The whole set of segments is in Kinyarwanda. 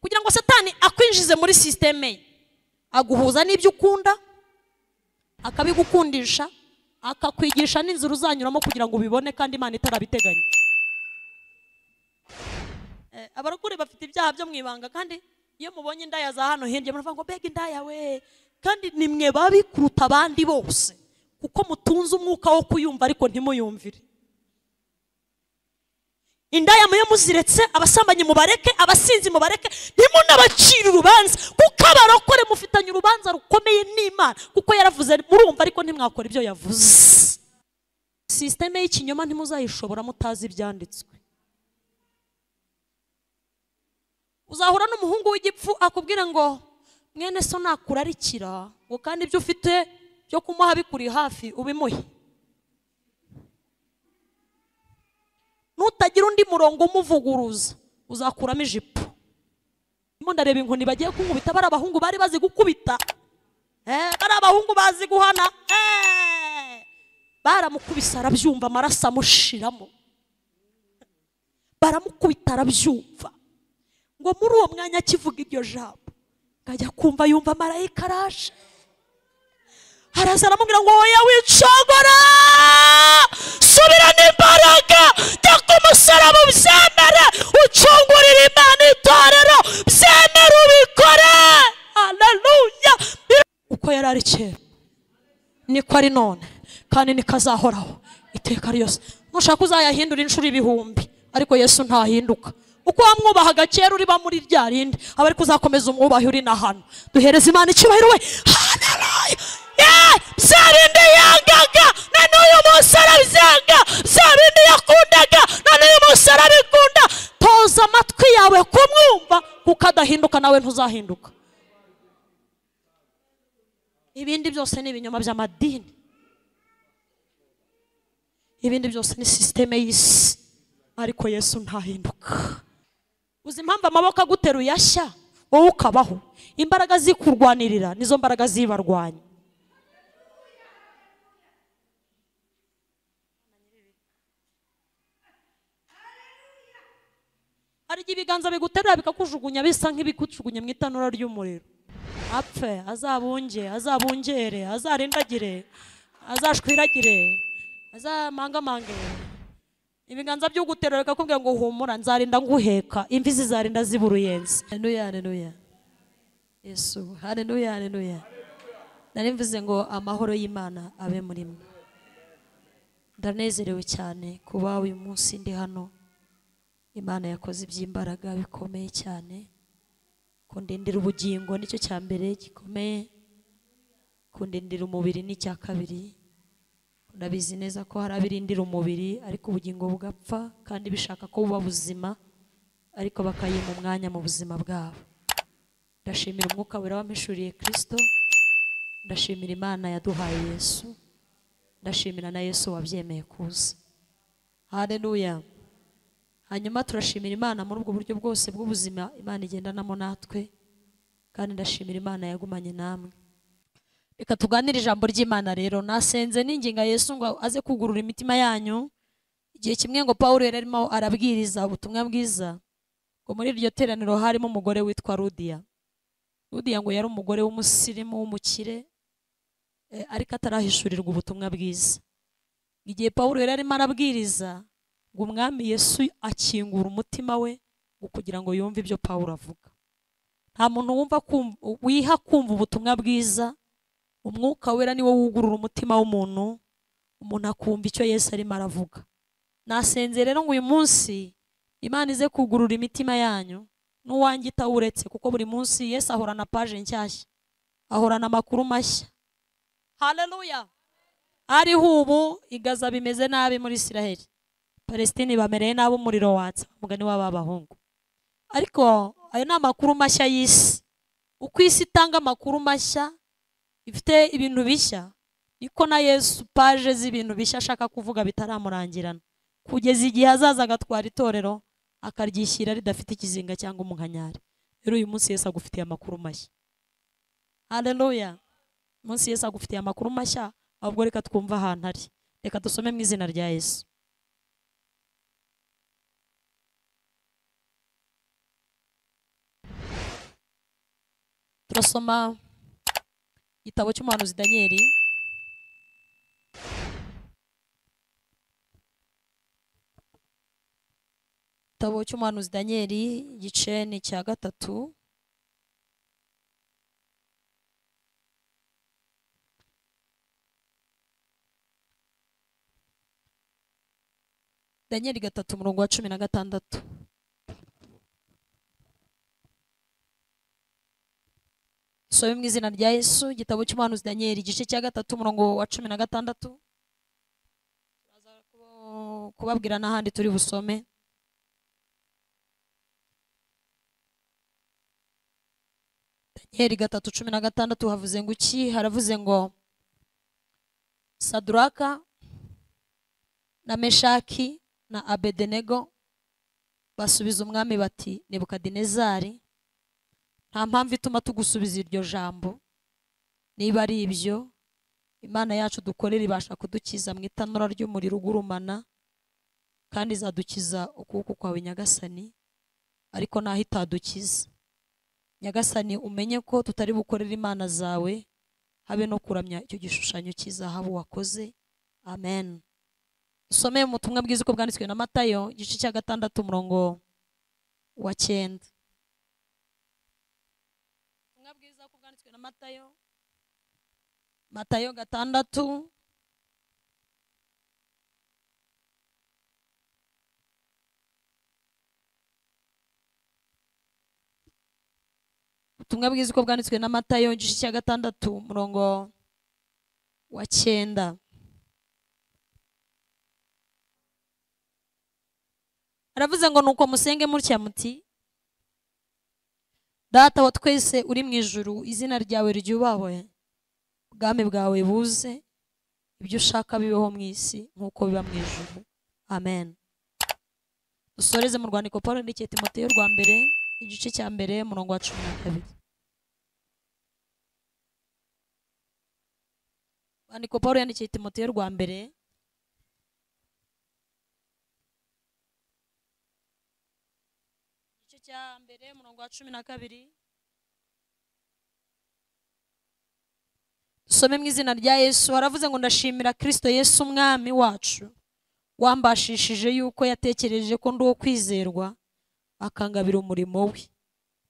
Kugira ngo Satani akwinjize muri systeme ye, aguhuza n'ibyo ukunda, akabigukundisha, akakwigisha n'inzira uzanyuramo kugira ngo ubibone kandi Imana itarabiteganya. Abarokore bafite ibyaha byo mu ibanga, kandi iyo mubonye indaya za hano hirya muravuga ngo mbega indaya we, kandi nimwe babi kuruta abandi bose kuko mutunze umwuka wo kuyumva ariko ntimuyumvire. Indaya muyo muziretse, abasambanyi mubareke, abasinzi mubareke, ntimunabacire urubanza, kuko abarokore mufitanye urubanza rukomeye n'Imana, kuko yaravuze murumva ariko ntimwakora ibyo yavuze. Systeme y'ikinyoma ntimuzayishobora mutazi ibyanditswe. Uzahura n'umuhungu w'igipfu akubwira ngo mwene so nakurarikira, ngo kandi ibyo ufite byo kumuha bikuri hafi ubimuhe. Nutagira undi murongo umuvuguruza uzakuramo ijipo. Ndimo ndareba inkoni bagiye kunkubita, bari abahungu bari bazi gukubita, bari abahungu bazi guhana, baramukubise arabyumva, amaraso amushiramo, baramukubita arabyumva. Ngo muri uwo mwanya akivuga iryo jambo ngajya kumva yumva marayika araje, araza aramubwira ngo oya wicogora, subirana imbaraga, jya ku musaraba ubyemere, ucungurire Imana itorero, byemere ubikore. Haleluya! Uko yari ari kera niko ari none, kandi niko azahoraho iteka ryose. Nushaka uzayahindura inshuro ibihumbi, ariko Yesu ntahinduka. Uko wamwubahaga kera uriba muri rya rindi, aba ariko uzakomeza umwubahe uri na hano. Duhereze Imana icyubahiro we. Haleluya! Bya bindi yangaga na n'uyu munsi arabyanga, bya bindi yakundaga na n'uyu munsi arabikunda. Toza amatwi yawe kumwumva, kuko adahinduka nawe ntuzahinduka. Ibindi byose ni ibinyoma by'amadini, ibindi byose ni systeme y'isi, ariko Yesu ntahinduka. Uzi impamvu amaboko aguteruye ashya wowe ukabaho? Imbaraga zikurwanirira nizo mbaraga zibarwanya. Hari igihe ibiganza biguterura bikakujugunya bisa nk'ibikujugunya mu itanura ry'umuriro. Apfe, azabunge, azabungere, azarindagire, azashwiragire, azamangamange. Ibiganza by'uguterura bikakubwira ngo humura, nzarinda nguheka, imvi zizarinda ziburuyenzi. Haleluya, haleluya. Yesu, haleluya, haleluya. Nari mvuze ngo amahoro y'Imana abe muri mwe. Ndanezerewe cyane kuba uyu munsi ndi hano. Imana yakoze iby'imbaraga bikomeye cyane. Kundindira ubugingo nicyo cya mbere gikomeye, kundindira umubiri ni cya kabiri. Ndabizi neza ko hari abirindira umubiri ariko ubugingo bugapfa, kandi bishaka ko buba buzima ariko bakayima umwanya mu buzima bwabo. Ndashimira umwuka wera wampishuriye Kristo, ndashimira Imana yaduhaye Yesu, ndashimira na Yesu wabyemeye kuza. Haleluya. Hanyuma turashimira Imana muri ubwo buryo bwose bw'ubuzima Imana igendanamo natwe, kandi ndashimira Imana yagumanye namwe. Reka tuganire ijambo ry'Imana rero. Nasenze ninginga Yesu ngo aze kugurura imitima yanyu. Igihe kimwe ngo Paulo yari arimo arabwiriza ubutumwa bwiza, ngo muri iryo teraniro harimo umugore witwa Ludiya. Ludiya ngo yari umugore w'umusirimu w'umukire, ariko atarahishurirwa ubutumwa bwiza. Igihe Paulo yari arimo arabwiriza, ngo umwami Yesu akingura umutima we ngo kugira ngo yumve ibyo Paulo avuga. Nta muntu wumva wiha kumva ubutumwa bwiza. Umwuka wera niwo wugurura umutima w'umuntu, umuntu akumva icyo Yesu arimo aravuga. Nasenze rero ngo uyu munsi Imana ize kugurura imitima yanyu, n'uwanjye itawuretse, kuko buri munsi Yesu ahorana page nshyashya, ahorana amakuru mashya. Haleluya! Ariho ubu Igaza bimeze nabi muri Isiraheli, Palestine bamereye nabi, umuriro watsa umugani w'abahungu. Ariko ayo ni amakuru mashya y'isi. Uko isi itanga amakuru mashya ifite ibintu bishya, niko na Yesu page z'ibintu bishya ashaka kuvuga bitaramurangirana, kugeza igihe azaza agatwara itorero akaryishyira ridafite ikizinga cyangwa umunkanyari. Rero uyu munsi Yesu agufitiye amakuru mashya. Haleluya! Munsi Yesu agufitiye amakuru mashya, ahubwo reka twumva ahantu ari. Reka dusome mu izina rya Yesu. Turasoma igitabo cy'umuhanuzi Danieli. Igitabo cy'umuhanuzi Danieli igice ni cya 3. Danieli 3 umurongo wa 16. Some mu izina rya Yesu. Igitabo cy'umuhanuzi Danieli igice cya 3 umurongo wa 16. Turaza kubabwira n'ahandi turi busome. Danieli 3:16 havuze ngo iki? Haravuze ngo Sadraka na Meshaki na Abedenego basubiza umwami bati Nebukadinezari, nta mpamvu ituma tugusubiza iryo jambo. Niba ari ibyo, Imana yacu dukorera ibasha kudukiza mu itanura ry'umuriro ugurumana, kandi izadukiza ukuboko kwawe Nyagasani, ariko naho itadukiza Nyagasani, umenye ko tutari bukorera imana zawe, habe no kuramya icyo gishushanyo cy'izahabu wakoze. Amen. Dusome mu butumwa bwiza uko bwanditswe na Matayo igice cya 6 umurongo wa 9. Ubutumwa bwiza uko bwanditswe na Matayo, Matayo 6 Ubutumwa bwiza uko bwanditswe na Matayo igice cya 6 umurongo wa 9. Aravuze ngo nuko musenge mutya muti: Data wa twese uri mu ijuru, izina ryawe ryubahwe, ubwami bwawe buze, ibyo ushaka bibeho mu isi nk'uko biba mu ijuru. Amen. Dusoreze mu rwandiko Paulo yandikiye Timoteyo rwa mbere igice cya 1 umurongo wa 12. Rwandiko Paulo yandikiye Timoteyo rwa mbere igice cya 1 umurongo wa 12. Dusome mu izina rya Yesu. Haravuze ngo ndashimira Kristo Yesu umwami wacu, wambashishije yuko yatekereje ko ndi uwo kwizerwa, akangabira umurimo we.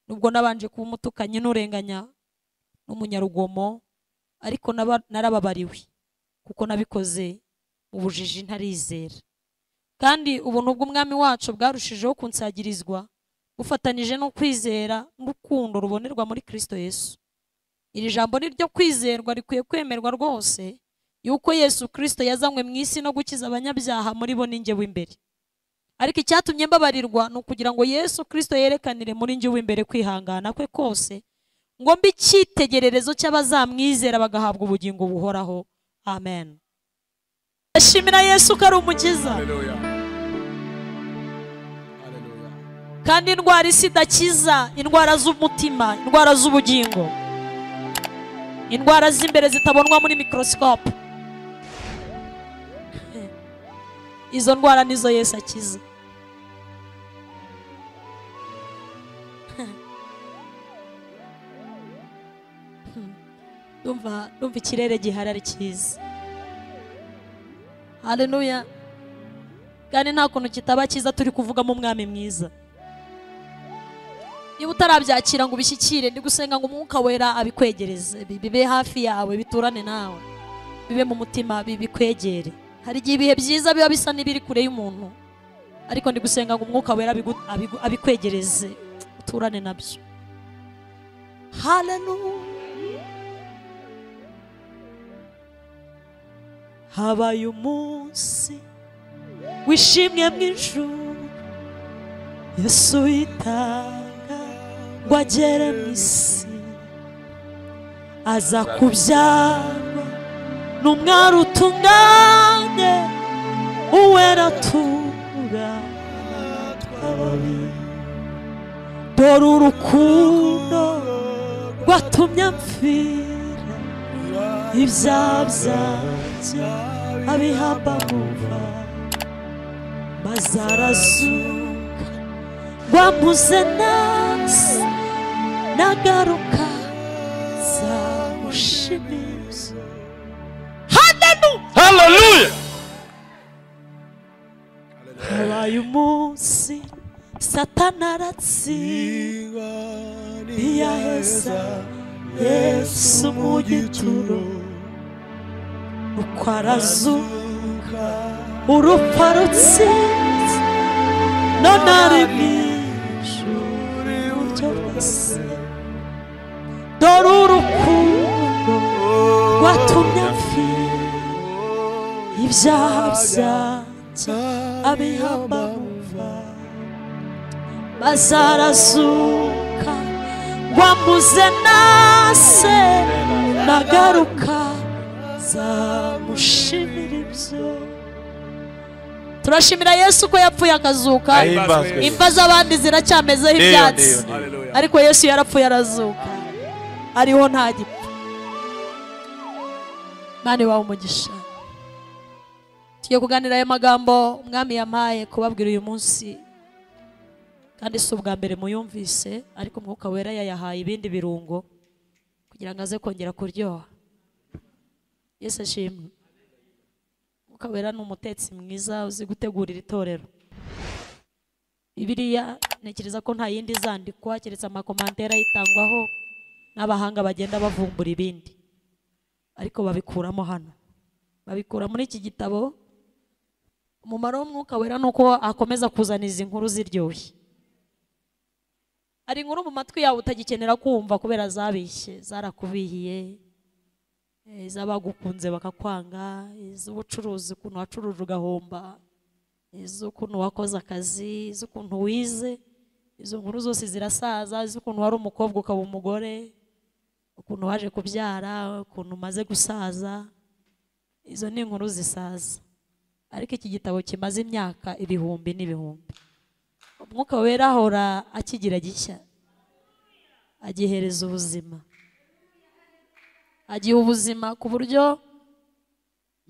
Nubwo nabanje kuba umutukanyi n'urenganya n'umunyarugomo, ariko narababariwe kuko nabikoze mu bujiji ntarizera. Kandi ubuntu bw'umwami wacu bwarushijeho kunsagirizwa, bufatanije no kwizera n'urukundo rubonerwa muri Kristo Yesu. Iri jambo ni ryo kwizerwa, rikwiye kwemerwa rwose, yuko Yesu Kristo yazanywe mu isi no gukiza abanyabyaha, muri bo ninjye w'imbere. Ariko icyatumye mbabarirwa ni ukugira ngo Yesu Kristo yerekanire muri njye w'imbere kwihangana kwe kose, ngo mbe icyitegererezo cy'abazamwizera bagahabwa ubugingo buhoraho. Amen. Ashimira Yesu ko ari umukiza. Haleluya. Haleluya. Kandi indwara isi idakiza, indwara z'umutima, indwara z'ubugingo, indwara z'imbere zitabonwa muri microscope, izo ndwara nizo Yesu akiza. Ndumva ikirere gihari ari cyiza. Haleluya. Kandi nta kuntu kitaba cyiza turi kuvugamo umwami mwiza. Niba utarabyakira ngo ubishyikire, ndi gusenga ngo umwuka wera abikwegereze, bibe hafi yawe, biturane nawe, bibe mu mutima, bikwegere. Hari igihe ibihe byiza biba bisa n'ibiri kure y'umuntu, ariko ndi gusenga ngo umwuka wera abikwegereze, uturane nabyo. Haleluya. Habaye umunsi wishimye mu ijuru, Yesu yitanga ngo agere mu isi, aza kubyarwa n'umwari utunganye, uwera atura ababi. Dore urukundo rwatumye amfira, ibyaha byanjye abihamba mu mva, maze arazuka ngo ampuze nasi, nagaruka nzamushimira. Haleluya, haleluya. Habaye umunsi Satani aratsindwa, ntiyaheza Yesu mu gituro, uko arazuka urupfu arutsinze, none ari mu ijuru iburyo bwa Se. Dore urukundo rwatumye apfira ibyaha byanjye abihamba mu mva, maze arazuka wambuze na se, nagaruka nzamushimira ibyo. Turashimira Yesu ko yapfuye akazuka. Imva z'abandi ziracyamezeho ibyatsi, ariko Yesu yarapfuye arazuka, ariho nta gipfa. Mani wawe umugisha. Tugiye kuganira aya magambo umwami yampaye kubabwira uyu munsi, kandi si ubwa mbere muyumvise, ariko Umwuka Wera yayahaye ibindi birungo kugira ngo aze kongera kuryoha. Yesu ashimwe. Umwuka Wera ni umutetsi mwiza uzi gutegurira itorero. Bibiliya ntekereza ko nta yindi izandikwa keretse amakomantera yitangwaho n'abahanga bagenda bavumbura ibindi, ariko babikuramo hano, babikura muri iki gitabo. Umumaro w'Umwuka Wera ni uko akomeza kuzana izi nkuru ziryoshye. Hari inkuru mu matwi yawe utagikenera kumva kubera zabishye, zarakubihiye, iz'abagukunze bakakwanga, iz'ubucuruzi ukuntu wacuruje ugahomba, iz'ukuntu wakoze akazi, iz'ukuntu wize. Izo nkuru zose zirasaza, iz'ukuntu wari umukobwa ukaba umugore, ukuntu waje kubyara, ukuntu umaze gusaza. Izo ni inkuru zisaza, ariko iki gitabo kimaze imyaka ibihumbi n'ibihumbi, Umwuka Wera ahora akigira gishya, agihereza ubuzima, agiha ubuzima ku buryo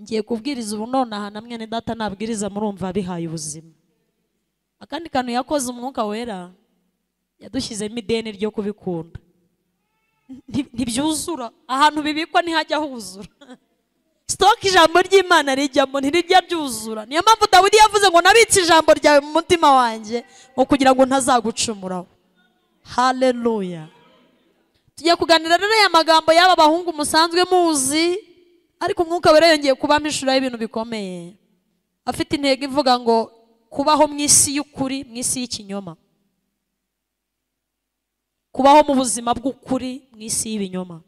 ngiye kubwiriza ubu nonaha na mwene data nabwiriza murumva bihaye ubuzima. Akandi kantu yakoze Umwuka Wera, yadushyizemo ideni ryo kubikunda. Ntibyuzura, ahantu bibikwa ntihajya huzura. Stock ijambo ry'Imana rijyamo ntirijya ryuzura. Niyo mpamvu Dawidi yavuze ngo nabitse ijambo ryawe mu mutima wanjye ngo kugira ngo ntazagucumuraho. Haleluya. Tugiye kuganira rero aya magambo y'aba bahungu musanzwe muzi, ariko Umwuka Wera yongeye kubamishura ibintu bikomeye. Afite intego ivuga ngo kubaho mu isi y'ukuri, mu isi y'ikinyoma. Kubaho mu buzima bw'ukuri, mu isi y'ibinyoma.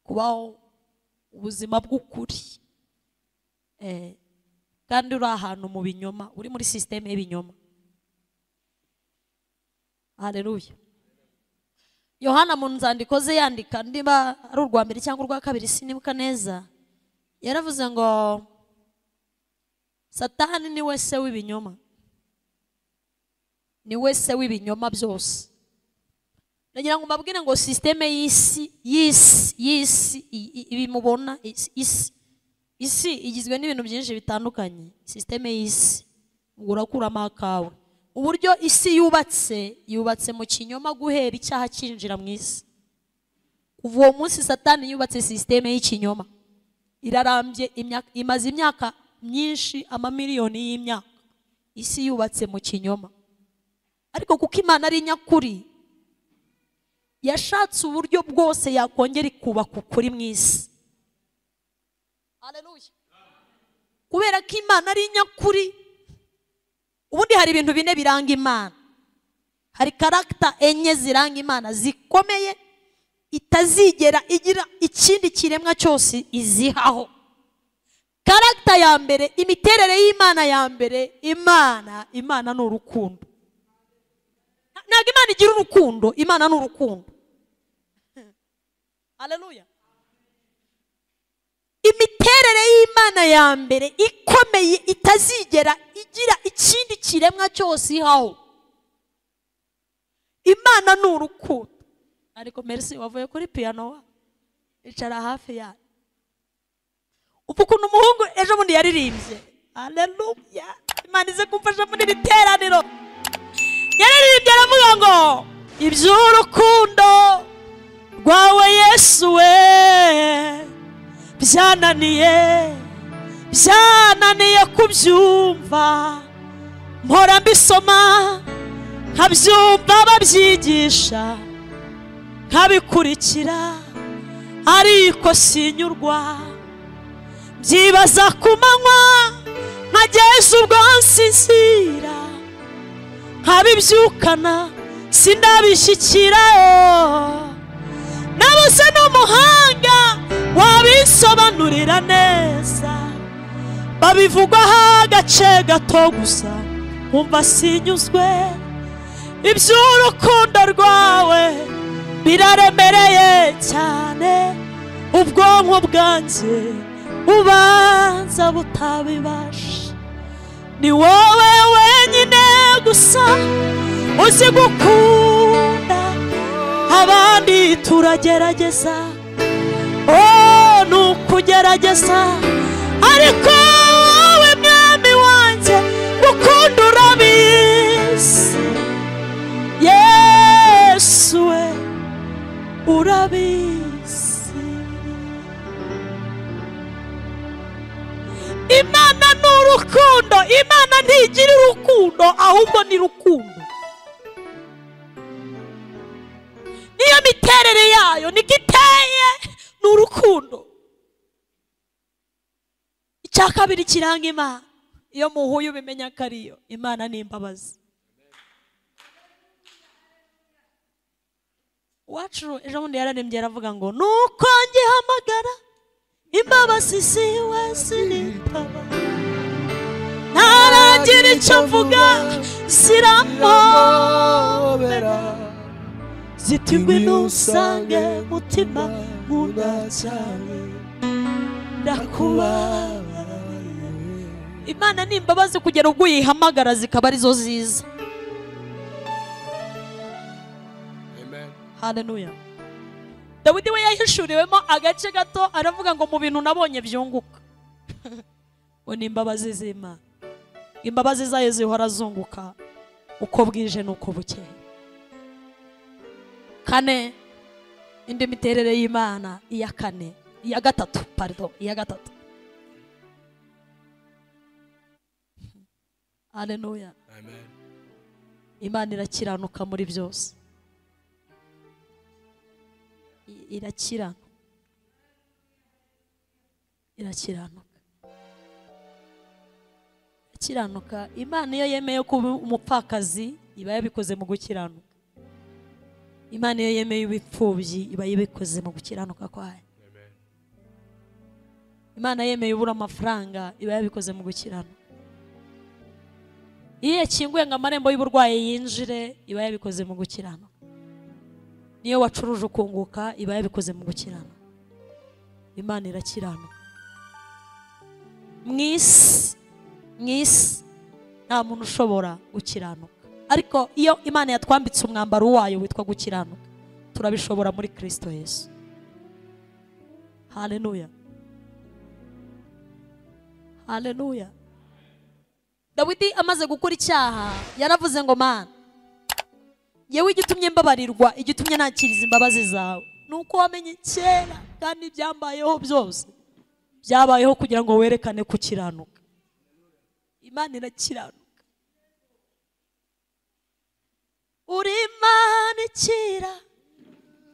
Kubaho ubuzima bw'ukuri, kandi uri ahantu mu binyoma, uri muri systeme y'ibinyoma. Haleluya. Yohana mu nzandiko ze yandika, niba ari urwa mbere cyangwa urwa kabiri sinibuka neza, yaravuze ngo Satani ni we se w'ibinyoma, ni we se w'ibinyoma byose. Nagira ngo mbabwire ngo systeme y'isi y'isi ibimubona, isi igizwe n'ibintu byinshi bitandukanye. Systeme y'isi urakuramo akawe. Uburyo isi yubatse, yubatse mu kinyoma guhera icyaha cyinjira mu isi. Kuva uwo munsi Satani yubatse systeme y'ikinyoma, irarambye, imaze imyaka myinshi, amamiliyoni y'imyaka, isi yubatse mu kinyoma. Ariko kuko Imana ari nyakuri, yashatse uburyo bwose yakongera ikubaka ukuri mu isi. Haleluya. Kubera ko Imana ari nyakuri, ubundi hari ibintu bine biranga Imana. Hari karagita enye ziranga Imana zikomeye, itazigera igira ikindi kiremwa cyose izihaho. Karagita ya mbere, imiterere y'Imana ya mbere, Imana ni urukundo. Ntabwo Imana igira urukundo, Imana ni urukundo. Haleluya. Imiterere y'Imana ya mbere ikomeye itazigera igira ikindi kiremwa cyose ihaho, Imana ni urukundo. Ariko merci wavuye kuri piano wa icara hafi ya ukuntu umuhungu ejo bundi yaririmbye. Haleluya. Imana ize kumfasha muri iri teraniro. Yaririmbye aravuga ngo iby'urukundo rwawe Yesu we byananiye kubyumva, mpora mbisoma nkabyumva babyigisha nkabikurikira ariko sinyurwa, byibaza ku manywa nkageza ubwo nsinzira, nkabibyukana sindabishyikira, nabuze n'umuhanga wabisobanurira neza, babivugwaho agace gato gusa nkumva sinyuzwe. Iby'urukundo rwawe biraremereye cyane, ubwonko bwanjye ubanza butabibasha. Ni wowe wenyine gusa uzi gukunda, abandi turagerageza, oh ni ukugerageza, ariko wowe mwami wanjye gukunda urabizi, Yesu we urabizi. Imana ni urukundo, Imana ntigira urukundo ahubwo ni rukundo. Niyo miterere yayo niko iteye, ni urukundo. Icya kabiri kiranga Imana, iyo muhuye ubimenya ko ariyo Imana ni imbabazi. Uwacu ejo bundi yararembye aravuga ngo nuko ngihamagara imbabazi ziwe ziritaba, ntaragira icyo mvuga zirampobera, ziti ngwino usange mutima nkunda cyane ndakubabariye. Imana ni imbabazi kugera ubwo uyihamagara zikaba arizo ziza. Amen. Haleluya. Dawidi we yahishuriwemo agace gato aravuga ngo mu bintu nabonye byunguka ngo ni imbabazi z'Imana. Imbabazi zayo zihora zunguka uko bwije n'uko bukeye. Kane, indi miterere y'Imana, iya kane, iya gatatu, pardon, iya gatatu. Haleluya. Amen. Imana irakiranuka muri byose. Irakiranuka. Irakiranuka. Irakiranuka. Imana iyo yemeye kuba umupfakazi iba yabikoze mu gukiranuka. Imana iyo yemeye ibipfubyi iba yabikoze mu gukiranuka kwayo. Amen. Imana yemeye ubura amafaranga iba yabikoze mu gukiranuka. Iyo yakinguye ngo amarembo y'uburwayi yinjire iba yabikoze mu gukiranuka. Niyo wacuruje ukunguka iba yabikoze mu gukiranuka. Imana irakiranuka. Mwisi nta muntu ushobora gukiranuka, ariko iyo Imana yatwambitse umwambaro wayo witwa gukiranuka turabishobora muri Kristo Yesu. Haleluya. Haleluya. Dawidi amaze gukora icyaha yaravuze ngo Mana, yewe igitumye mbabarirwa, igitumye nakiriza imbabazi zawe, nuko wamenye kera kandi byambayeho byose byabayeho kugira ngo werekane kukiranuka. Imana irakiranuka. Uri Imana ikira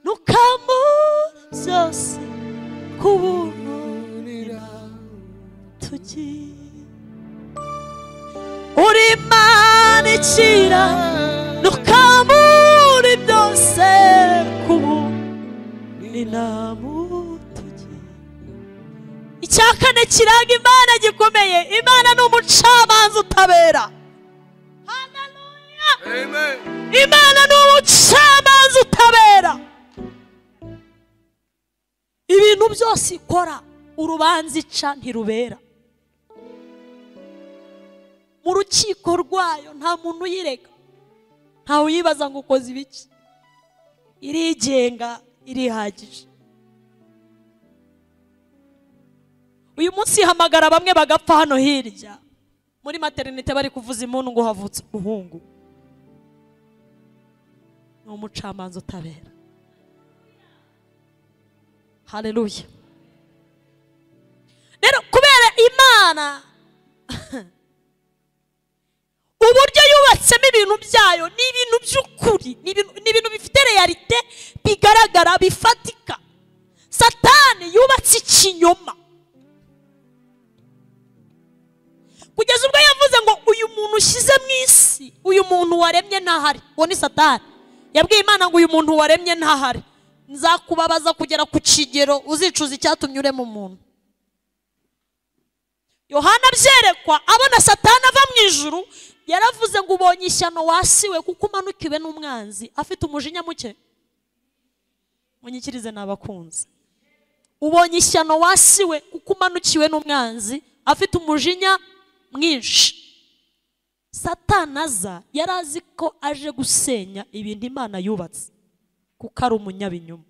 nukamura byose ku buntu tugira. Uri Imana ikira nukamura byose ku buntu tugira. Icya kane kiranga Imana gikomeye, Imana ni umucamanza utabera. Haleluya. Amen. Imana ni umucamanza utabera. Ibintu byose ikora urubanza ica ntirubera. Mu rukiko rwayo nta muntu uyirega, ntawe uyibaza ngo ukoze ibiki. Irigenga, irihagije. Uyu munsi hamagara bamwe bagapfa hano hirya muri maternité bari kuvuza impundu ngo havutse umuhungu. Ni umucamanza utabera. Haleluya. Rero kubera Imana uburyo yubatsemo ibintu byayo ni ibintu by'ukuri, ni ibintu bifite realite, bigaragara, bifatika. Satani yubatse ikinyoma kugeza ubwo yavuze ngo uyu muntu ushyize mu isi, uyu muntu waremye ntahari. Uwo ni Satani. Yabwiye Imana ngo uyu muntu waremye ntahari, nzakubabaza kugera ku kigero uzicuza icyatumye urema umuntu. Yohana abyerekwa abona Satani ava mu ijuru, yaravuze ngo ubonye ishyano wasiwe kuko umanukiwe n'umwanzi afite umujinya muke. Munyikirize n'abakunzi. Ubonye ishyano wasiwe kuko umanukiwe n'umwanzi afite umujinya mwinshi. Satani aza yarazi ko aje gusenya ibintu Imana yubatse kuko ari umunyabinyoma.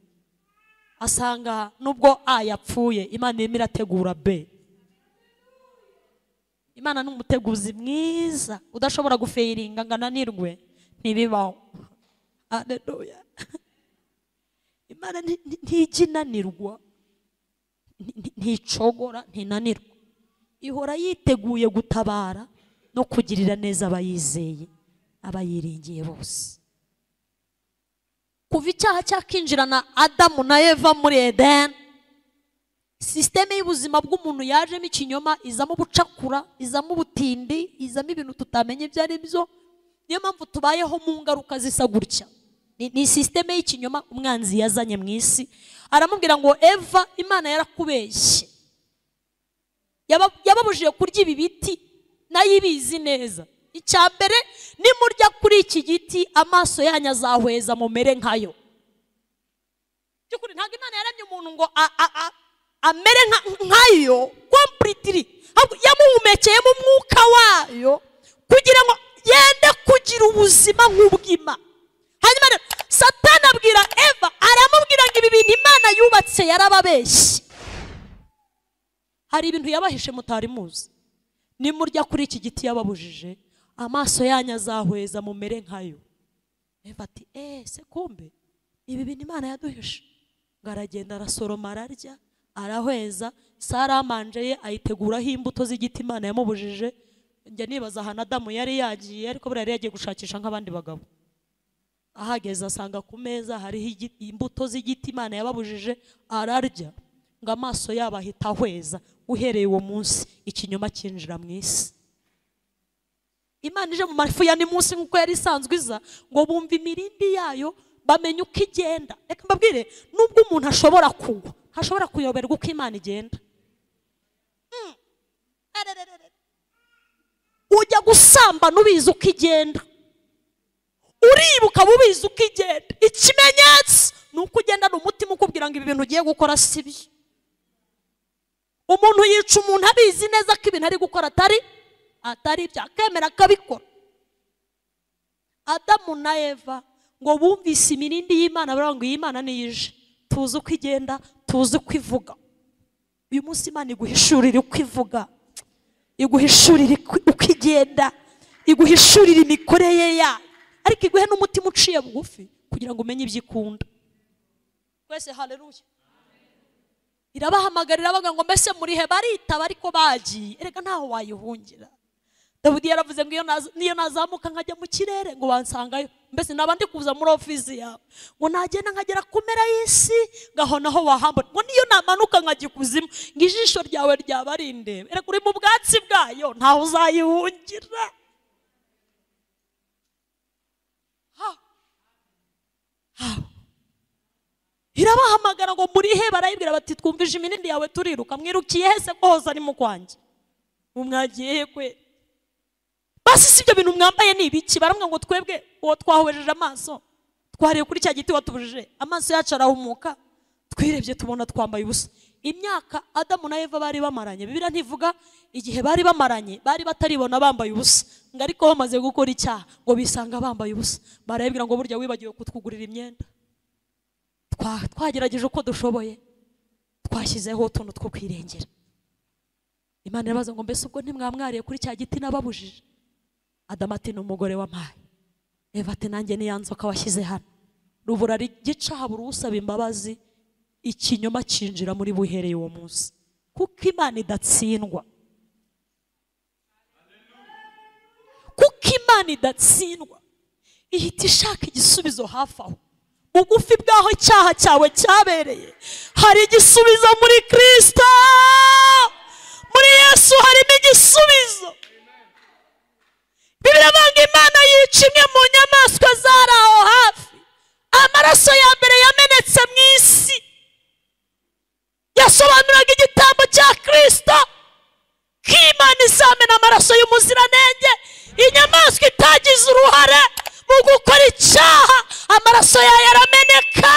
Asanga nubwo A yapfuye, Imana irimo irategura B. Imana ni umuteguzi mwiza udashobora gufeiringa ngo ananirwe, ntibibaho. Haleluya. Imana ntijya inanirwa, nticogora, ntinanirwa. Ihora yiteguye gutabara no kugirira neza abayizeye, abayiringiye bose. Kuva icyaha cyakinjirana Adamu na Eva muri Eden, sisiteme y'ubuzima bw'umuntu yajemo ikinyoma, izamo ubucakura, izamo ubutindi, izamo ibintu tutamenye ibyo ari byo. Niyo mpamvu tubayeho mu ngaruka zisa gutya. Ni sisiteme y'ikinyoma umwanzi yazanye mu isi. Aramubwira ngo Eva, Imana yarakubeshye, yababujije kurya ibi biti, nayo ibizi neza. Icya mbere, nimurya kuri iki giti amaso yanyu azahweza mumere nkayo. By'ukuri ntabwo Imana yaremye umuntu ngo amere nkayo completely, yamuhumekeyemo umwuka wayo kugira ngo yende kugira ubuzima nk'ubw'Imana. Hanyuma rero Satani abwira Eva, aramubwira ngo ibi bintu Imana yubatse yarababeshye. Hari ibintu yabahishe mutari muzi. Nimurya kuri iki giti yababujije, amaso yanyu azahweza mumere nkayo. Eva ati se kumbe ibi bintu Imana yaduhishe. Ngo aragenda arasoroma ararya, arahweza. Sara amanje ye ayiteguraho imbuto z'igiti Imana yamubujije. Njya nibaza ahantu Adamu yari yagiye, ariko buriya yari yagiye gushakisha nk'abandi bagabo. Ahageze asanga ku meza hariho imbuto z'igiti Imana yababujije, ararya, ngo amaso yabo ahita ahweza. Uhereye uwo munsi ikinyoma cyinjira mu isi. Imana ije mu mafu ya ni munsi nk'uko yari isanzwe iza, ngo bumve imirindi yayo, bamenye uko igenda. Reka mbabwire, nubwo umuntu ashobora kugwa, hashobora kuyoberwa uko Imana igenda. Ujya gusambana ubizi uko igenda, uribuka ubizi uko igenda. Ikimenyetso ni uko ugendana umutima ukubwira ngo ibi bintu ugiye gukora si byo. Umuntu yica umuntu abizi neza ko ibintu ari gukora atari ibyo, akemera akabikora. Adamu na Eva ngo bumvise imirindi y'Imana, baravuga ngo iyi Imana niyije, tuzi uko igenda, tuzi uko ivuga. Uyu munsi Imana iguhishurira uko ivuga, iguhishurira uko igenda, iguhishurira imikorere yayo, ariko iguhe n'umutima uciye bugufi kugira ngo umenye ibyo ikunda. Twese haleluya. Irabahamagarira bavuga ngo mbese muri he? Baritaba ariko bagiye. Erega ntaho wayihungira. Dawidi yaravuze ngo niyo nazamuka nkajya mu kirere ngo wansangayo, mbese naba ndi kuza muri ofisi yawe, ngo nagenda nkagera ku mpera y'isi ngaho naho wahambona, ngo niyo namanuka nkajya ikuzimu ngo ijisho ryawe ryaba rindeba. Erega uri mu bwatsi bwayo, ntaho uzayihungira. Irabahamagara ngo muri he? Barayibwira bati twumvije iminindi yawe turiruka. Mwirukiye he se ko hose ari mu kwanjye? Mwagiye he kwe? Basi si ibyo bintu mwambaye ni ibiki? Baramwe ngo twebwe uwo twahwejeje amaso, twariye kuri cya giti watubujije, amaso yacu arahumuka, twirebye tubona twambaye ubusa. Imyaka Adamu na Eva bari bamaranye, Bibiliya ntivuga igihe bari bamaranye, bari bataribona bambaye ubusa, ngo ariko bamaze gukora icyaha ngo bisanga bambaye ubusa. Barayibwira ngo burya wibagiwe kutwugurira imyenda, twagerageje uko dushoboye, twashyizeho utuntu two kwirengera. Imana irabaza ngo mbese ubwo ntimwamwariye kuri cya giti nababujije? Adamu ati ni umugore wampaye. Eva ati nanjye ni ya nzoka washyize hano. Rubura gica habura usaba imbabazi. Ikinyoma cyinjira muri buhereye uwo munsi, kuko Imana idatsindwa. Kuko Imana idatsindwa, ihita ishaka igisubizo hafi aho. Bugufi bw'aho icyaha cyawe cyabereye hari igisubizo muri Kristo. Muri Yesu harimo igisubizo. Bibiliya ivuga ngo Imana yica imwe mu nyamaswa zari aho hafi. Amaraso ya mbere yamenetse mu isi yasobanuraga igitambo cya Kristo, ko Imana izamena amaraso y'umuziranenge. Inyamaswa itagize uruhare mu gukora icyaha, amaraso yayo arameneka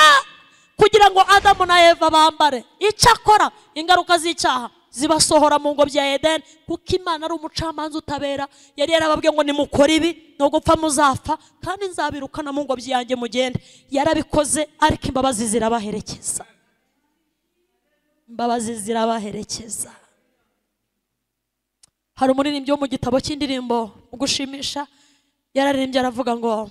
kugira ngo Adamu na Eva bambare. Icyakora ingaruka z'icyaha zibasohora mu ngobyi ya Edeni, kuko Imana ari umucamanza utabera. Yari yarababwiye ngo nimukore ibi no gupfa muzapfa, kandi nzabirukana mu ngobyi yanjye mugende. Yarabikoze, ariko imbabazi zirabaherekeza. Imbabazi zirabaherekeza. Hari umuririmbyi wo mu gitabo cy'indirimbo ugushimisha, yararirimbye aravuga ngo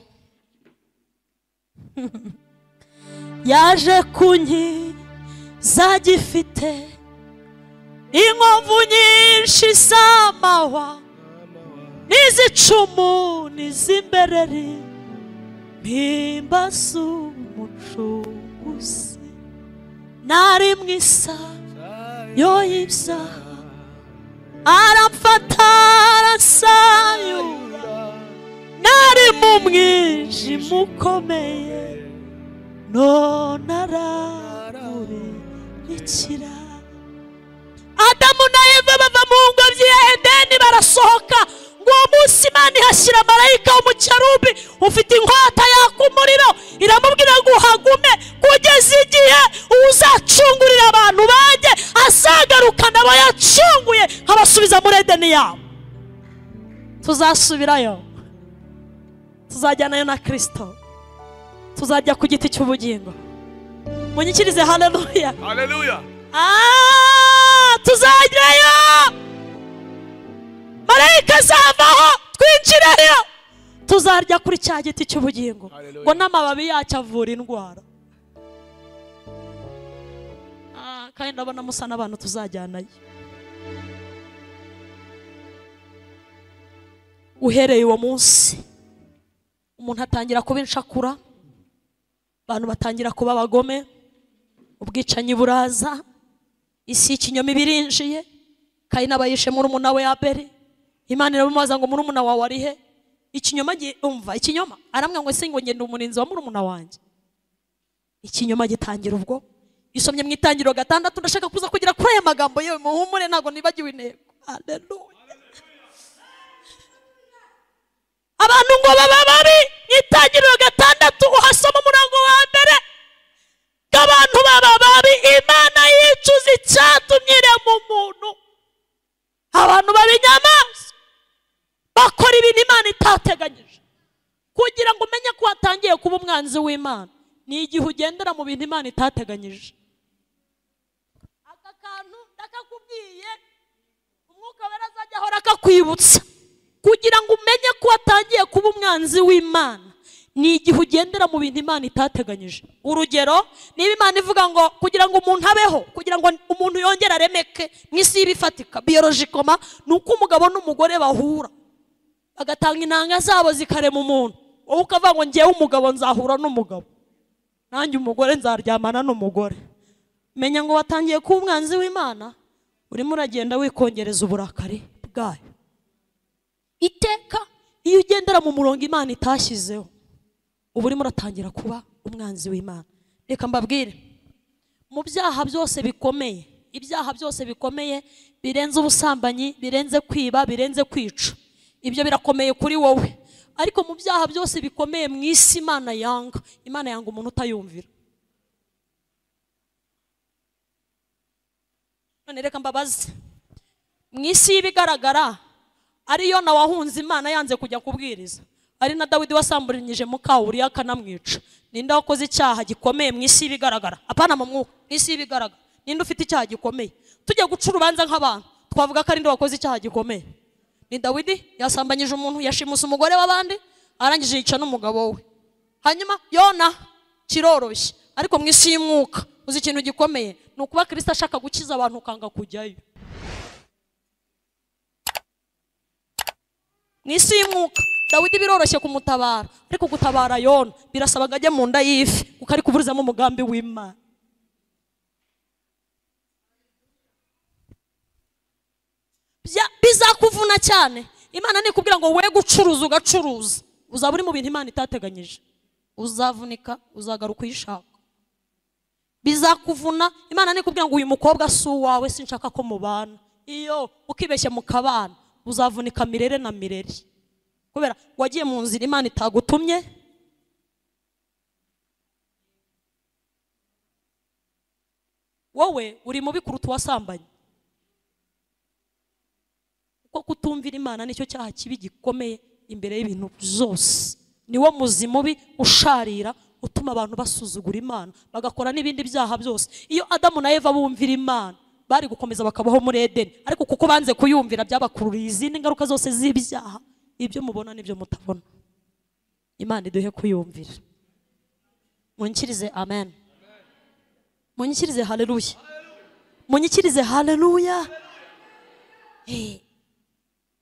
yaje kunkiza gifite inkovu nyinshi z'amahwa n'izicumu n'iz'imbereri, mpimbaza umucunguzi. Nari mu isayo y'ibyaha, aramfata aransayura. Nari mu mwijima ukomeye, none aramurikira. Adamu na Eva bava mu ngobyi ya Edeni barasohoka. Ngo uwo munsi Imana ihashyira marayika w'umukerubi ufite inkota yaka umuriro, iramubwira ngo uhagume kugeza igihe uzacungurira abantu banjye azagaruka nabo yacunguye nkabasubiza muri Edeni yabo. Tuzasubirayo, tuzajyanayo na Kristo, tuzajya ku giti cy'ubugingo. Munyikirize haleluya. Haleluya. Tuzajyayo, marayika azavaho twinjireyo, tuzarya kuri cya giti cy'ubugingo. Ngo n'amababi yacyo avura indwara. Kandi ndabona musa n'abantu tuzajyanayo. Uhereye uwo munsi umuntu atangira kuba inshakura, abantu batangira kuba abagome, ubwicanyi buraza, isi y'ikinyoma ibirinjiye. Kayini aba yishe murumuna we Abeli. Imana iramubaza ngo murumuna wawe ari he? Ikinyoma umva ikinyoma, aramwa ngo se ngo ngende umurinzi wa murumuna wanjye. Ikinyoma gitangira ubwo. Isomye mu itangiriro 6, ndashaka kuza kugira kuri aya magambo yewe muhumure, ntago nibagiwe intego. Haleluya. Abantu ngo baba babi, mu itangiriro 6 uhasoma umurongo wa mbere, abantu baba babi, Imana yicuza icyatumye irema umuntu. Abantu baba inyamaswa, bakora ibintu Imana itateganyije. Kugira ngo umenye ko watangiye kuba umwanzi w'Imana ni igihe ugendera mu bintu Imana itateganyije. Aka kantu ndakakubwiye, umwuka wera azajya ahora akakwibutsa kugira ngo umenye ko watangiye kuba umwanzi w'Imana ni igihe ugendera mu bintu Imana itateganyije. Urugero, niba Imana ivuga ngo kugira ngo umuntu abeho, kugira ngo umuntu yongere aremeke mu isi y'ibifatika biologically, ni uko umugabo n'umugore bahura bagatanga intanga zabo zikarema umuntu. Wowe ukavuga ngo ngewe umugabo nzahura n'umugabo, nanjye umugore nzaryamana n'umugore. Menya ngo watangiye kuba umwanzi w'Imana, urimo uragenda wikongereza uburakari bwayo. Iteka iyo ugendera mu murongo Imana itashyizeho, ubu urimo uratangira kuba umwanzi w'Imana. Reka mbabwire, mu byaha byose bikomeye, ibyaha byose bikomeye birenze ubusambanyi, birenze kwiba, birenze kwica, ibyo birakomeye kuri wowe. Ariko mu byaha byose bikomeye mu isi Imana yanga, Imana yanga umuntu utayumvira. None reka mbabaze, mu isi y'ibigaragara ariyo na wahunze Imana yanze kujya kubwiriza, ari na Dawidi wasamburanyije muka Uriya akanamwica, ninde wakoze icyaha gikomeye mu isi y'ibigaragara? Apana mu mwuka, mu isi y'ibigaragara ninde ufite icyaha gikomeye? Tujya guca urubanza nk'abantu twavuga ko ari nde wakoze icyaha gikomeye? Ni Dawidi yasambanyije umuntu, yashimuse umugore w'abandi, arangije yica n'umugabo we. Hanyuma Yona kiroroshye, ariko mu isi y'umwuka Uzi ikintu gikomeye ni ukuba Kristo ashaka gukiza abantu ukanga kujyayo. Mu isi y'umwuka Dawidi biroroshye kumutabara, ariko gutabara Yona birasaba ngo ajye mu nda y'ifi kuko ari kuburizamo umugambi w'Imana. Bizakuvuna cyane. Imana nikubwira ngo we gucuruza ugacuruza, uzaba uri mu bintu Imana itateganyije, uzavunika, uzagaruka uyishaka. Bizakuvuna. Imana nikubwira ngo uyu mukobwa si uwawe, sinshaka ko mubana, iyo ukibeshya mukabana uzavunika mirere na mirere, kubera wagiye mu nzira Imana itagutumye. Wowe uri mubi kuruta uwasambanye, kuko kutumvira Imana nicyo cyaha kibi gikomeye imbere y'ibintu byose. Niwo muzi mubi usharira utuma abantu basuzugura Imana bagakora n'ibindi byaha byose. Iyo Adamu na Eva bumvira Imana bari gukomeza bakabaho muri Edeni, ariko kuko banze kuyumvira byabakururiye izindi ngaruka zose z'ibyaha, ibyo mubona n'ibyo mutabona. Imana iduhe kuyumvira. Munyikirize amen. Munyikirize haleluya. Munyikirize haleluya.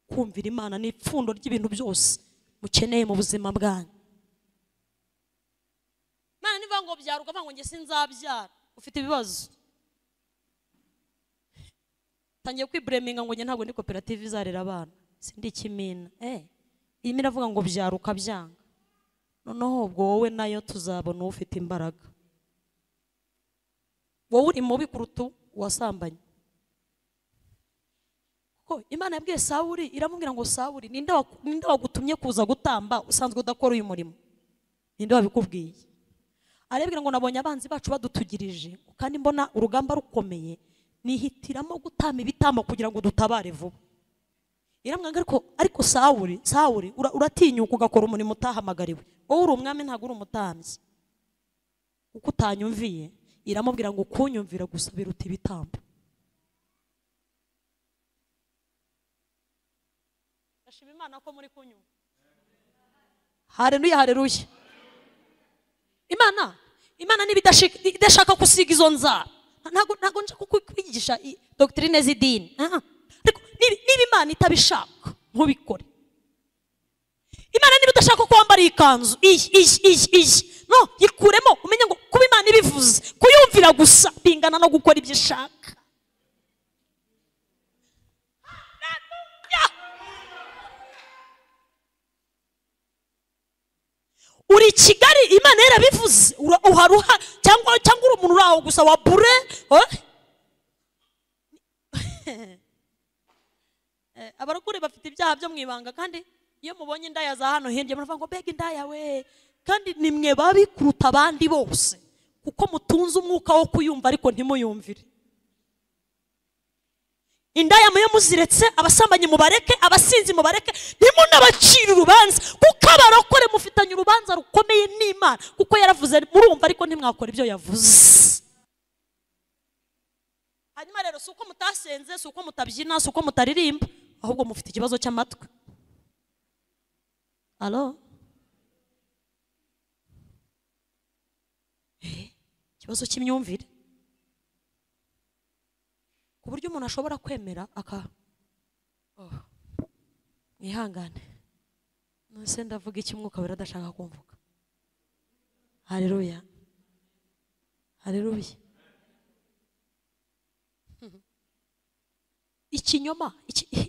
Kumvira Imana ni ipfundo ry'ibintu byose mukeneye mu buzima bwanyu. Imana nivuga ngo byara ukavuga ngo nge sinzabyara, ufite ibibazo. Tangiye kwibureminga ngo nge ntabwo ndi koperative izarera abana, sindi ikimina. Irimo iravuga ngo byara ukabyanga, noneho ubwo wowe nayo tuzabona ufite imbaraga. Wowe uri mubi kuruta uwasambanye. Ko Imana yabwiye Sawuli, iramubwira ngo Sawuli, ninde wagutumye kuza gutamba usanzwe udakora uyu murimo? Ninde wabikubwiye? Arabwira ngo nabonye abanzi bacu badutugirije, kandi mbona urugamba rukomeye, nihitiramo gutamba ibitambo kugira ngo dutabare vuba. Iramwanga ariko Sawuli, Sawuli uratinyuka ugakora umurimo utahamagariwe. Wowe uri umwami ntabwo uri umutambyi. Uko utanyumviye, iramubwira ngo kunyumvira gusa biruta ibitambo. Ndashima Imana ko muri kunyumva. Haleluya, haleluya. Imana niba idashaka kusiga izo nzara, ntabwo nje kukwigisha doctrine z'idini. Ariko niba Imana itabishaka ntubikore. Imana niba idashaka ko wambara ikanzu iyi no yikuremo, umenye ngo kuba Imana ibivuze kuyumvira gusa bingana no gukora ibyo ishaka. Uri Kigali Imana yarabivuze, uharuha cyangwa uri umuntu uraho gusa wa bure. Abarokore bafite ibyaha byo mwibanga, kandi iyo mubonye indaya za hano hirya muravuga ngo mbega indaya we, kandi nimwe babi kuruta abandi bose, kuko mutunze umwuka wo kuyumva ariko ntimuyumvire. Indaya muyo muziretse, abasambanyi mubareke, abasinzi mubareke, ntimunabacire urubanza, kuko abarokore mufitanye urubanza rukomeye n'Imana, kuko yaravuze murumva ariko ntimwakora ibyo yavuze. Hanyuma rero si uko mutasenze, si uko mutabyina, si uko mutaririmba, ahubwo mufite ikibazo cy'amatwi. Alo? Ikibazo cy'imyumvire. Ku buryo umuntu ashobora kwemera aka mwihangane. None ndavuga iki umwuka wera adashaka kumvuga? Haleluya. Haleluya. Ikinyoma,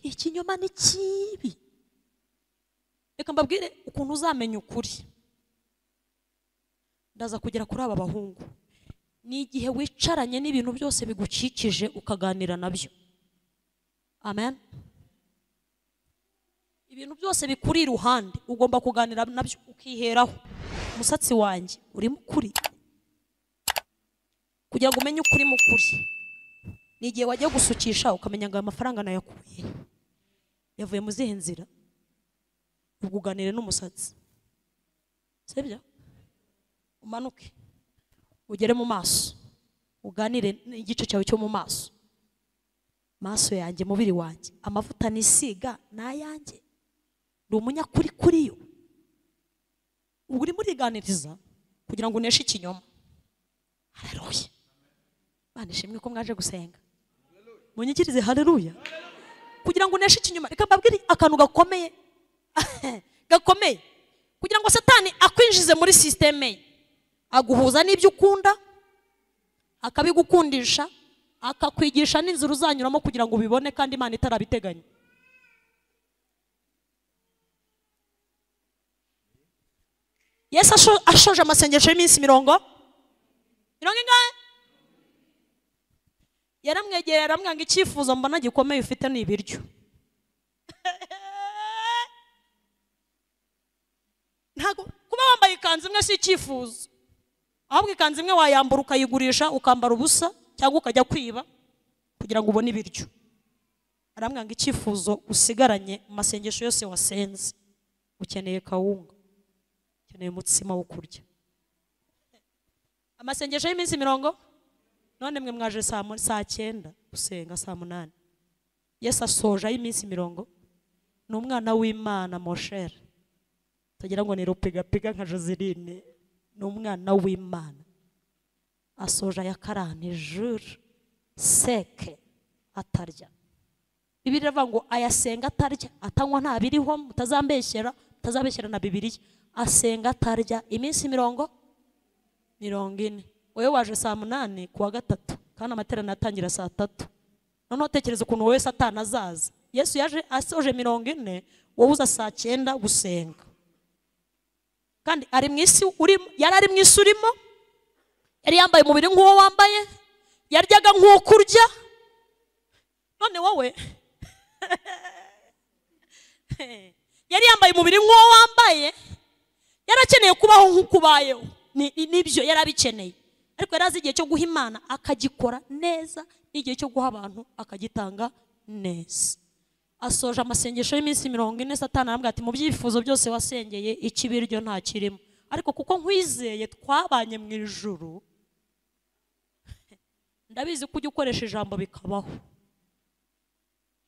ikinyoma ni kibi. Reka mbabwire ukuntu uzamenya ukuri. Ndaza kugera kuri aba bahungu. Ni igihe wicaranye n'ibintu byose bigukikije ukaganira nabyo. Amen. Ibintu byose bikuri iruhande ugomba kuganira nabyo ukiheraho. Umusatsi wanjye uri mukuri, kugira ngo umenye ukuri mukuri. Ni igihe wagiye gusukisha ukamenya ngo amafaranga nayakuye yavuye mu zihe nzira, ubwo uganire n'umusatsi, sibyo? Umanuke ugere mu maso, uganire n'igice cyawe cyo mu maso. Maso yanjye, mubiri wanjye, amavuta nisiga nayanjye, ndi umunyakuri kuri yo. Ubwo urimo uriganiriza kugira ngo uneshe ikinyoma. Haleluya. Imana ishimwe ko mwaje gusenga. Munyikirize haleluya. Kugira ngo uneshe ikinyoma, reka mbabwire akantu gakomeye gakomeye. Kugira ngo Satani akwinjize muri systeme ye, aguhuza n'ibyo ukunda, akabigukundisha, akakwigisha n'inzira uzanyuramo kugira ngo ubibone kandi Imana itarabiteganya. Yesu ashoje amasengesho y'iminsi mirongo ingahe? Yaramwegera aramwanga, icyifuzo mbona gikomeye ufite ni ibiryo. Ntago kuba wambaye ikanzu imwe si icyifuzo, ahubwo ikanzu imwe wayambura ukayigurisha ukambara ubusa cyangwa ukajya kwiba kugira ngo ubone ibiryo. Aramwanga, icyifuzo usigaranye mu masengesho yose wasenze, ukeneye kawunga, ukeneye umutsima wo kurya. Amasengesho y'iminsi mirongo, none mwe mwaje saa 9 gusenga saa 8. Yesu asoje y'iminsi mirongo. Ni umwana w'Imana moshere, tugira ngo ni rupigapiga nka Joseline. Ni umwana w'Imana asoje ya 40 jours seke atarya. Bibiliya iravuga ngo ayasenga atarya atanywa, nta biriho, mutazambeshyera, mutazabeshyera na Bibiliya. Asenga atarya iminsi 40. Wowe waje saa 8 kuwa gatatu kandi amateraniro atangira saa 3. Noneho tekereza ukuntu wowe Satani azaza. Yesu yaje asoje 40, wowe uza saa 9 gusenga. Kandi ari mu isi urimo, yari ari mu isi urimo, yari yambaye umubiri nk'uwo wambaye, yaryaga nk'uko urya. None wowe yari yambaye umubiri nk'uwo wambaye, yarakeneye kubaho nk'uko ubayeho. Nibyo yarabikeneye, ariko yari azi igihe cyo guha Imana akagikora neza, n'igihe cyo guha abantu akagitanga neza. Asoje amasengesho y'iminsi 40, Satani aramubwira ati mu byifuzo byose wasengeye ikibiryo nta kirimo, ariko kuko nkwizeye twabanye mu ijuru, ndabizi ko ujya ukoresha ijambo bikabaho.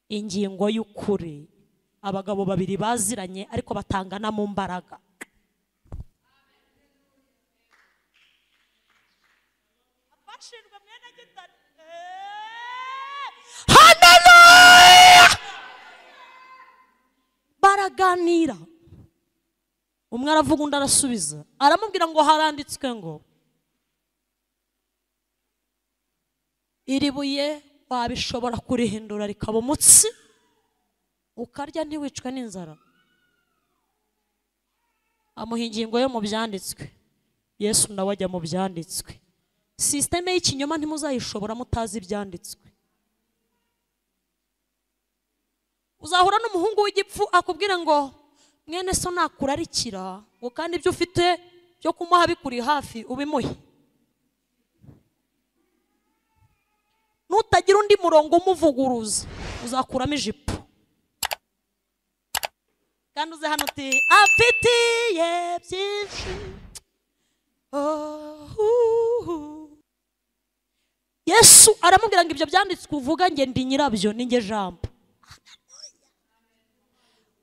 Ingingo y'ukuri, abagabo babiri baziranye ariko batangana mu mbaraga. Haleluya! Baraganira, umwe aravuga undi arasubiza, aramubwira ngo haranditswe ngo iri buye wabishobora kurihindura rikaba umutsi ukarya ntiwicwe n'inzara. Amuha ingingo yo mu byanditswe. Yesu nawe ajya mu byanditswe. Systeme y'ikinyoma ntimuzayishobora mutazi ibyanditswe. Uzahura n'umuhungu w'igipfu akubwira ngo mwene so nakurarikira, ngo kandi ibyo ufite byo kumuha bikuri hafi ubimuhe. Nutagira undi murongo umuvuguruza uzakuramo ijipo. Kandi uze hano uti afitiye byinshi. Yesu aramubwira ngo ibyo byanditswe uvuga nge ndi nyirabyo, ni nge jambo.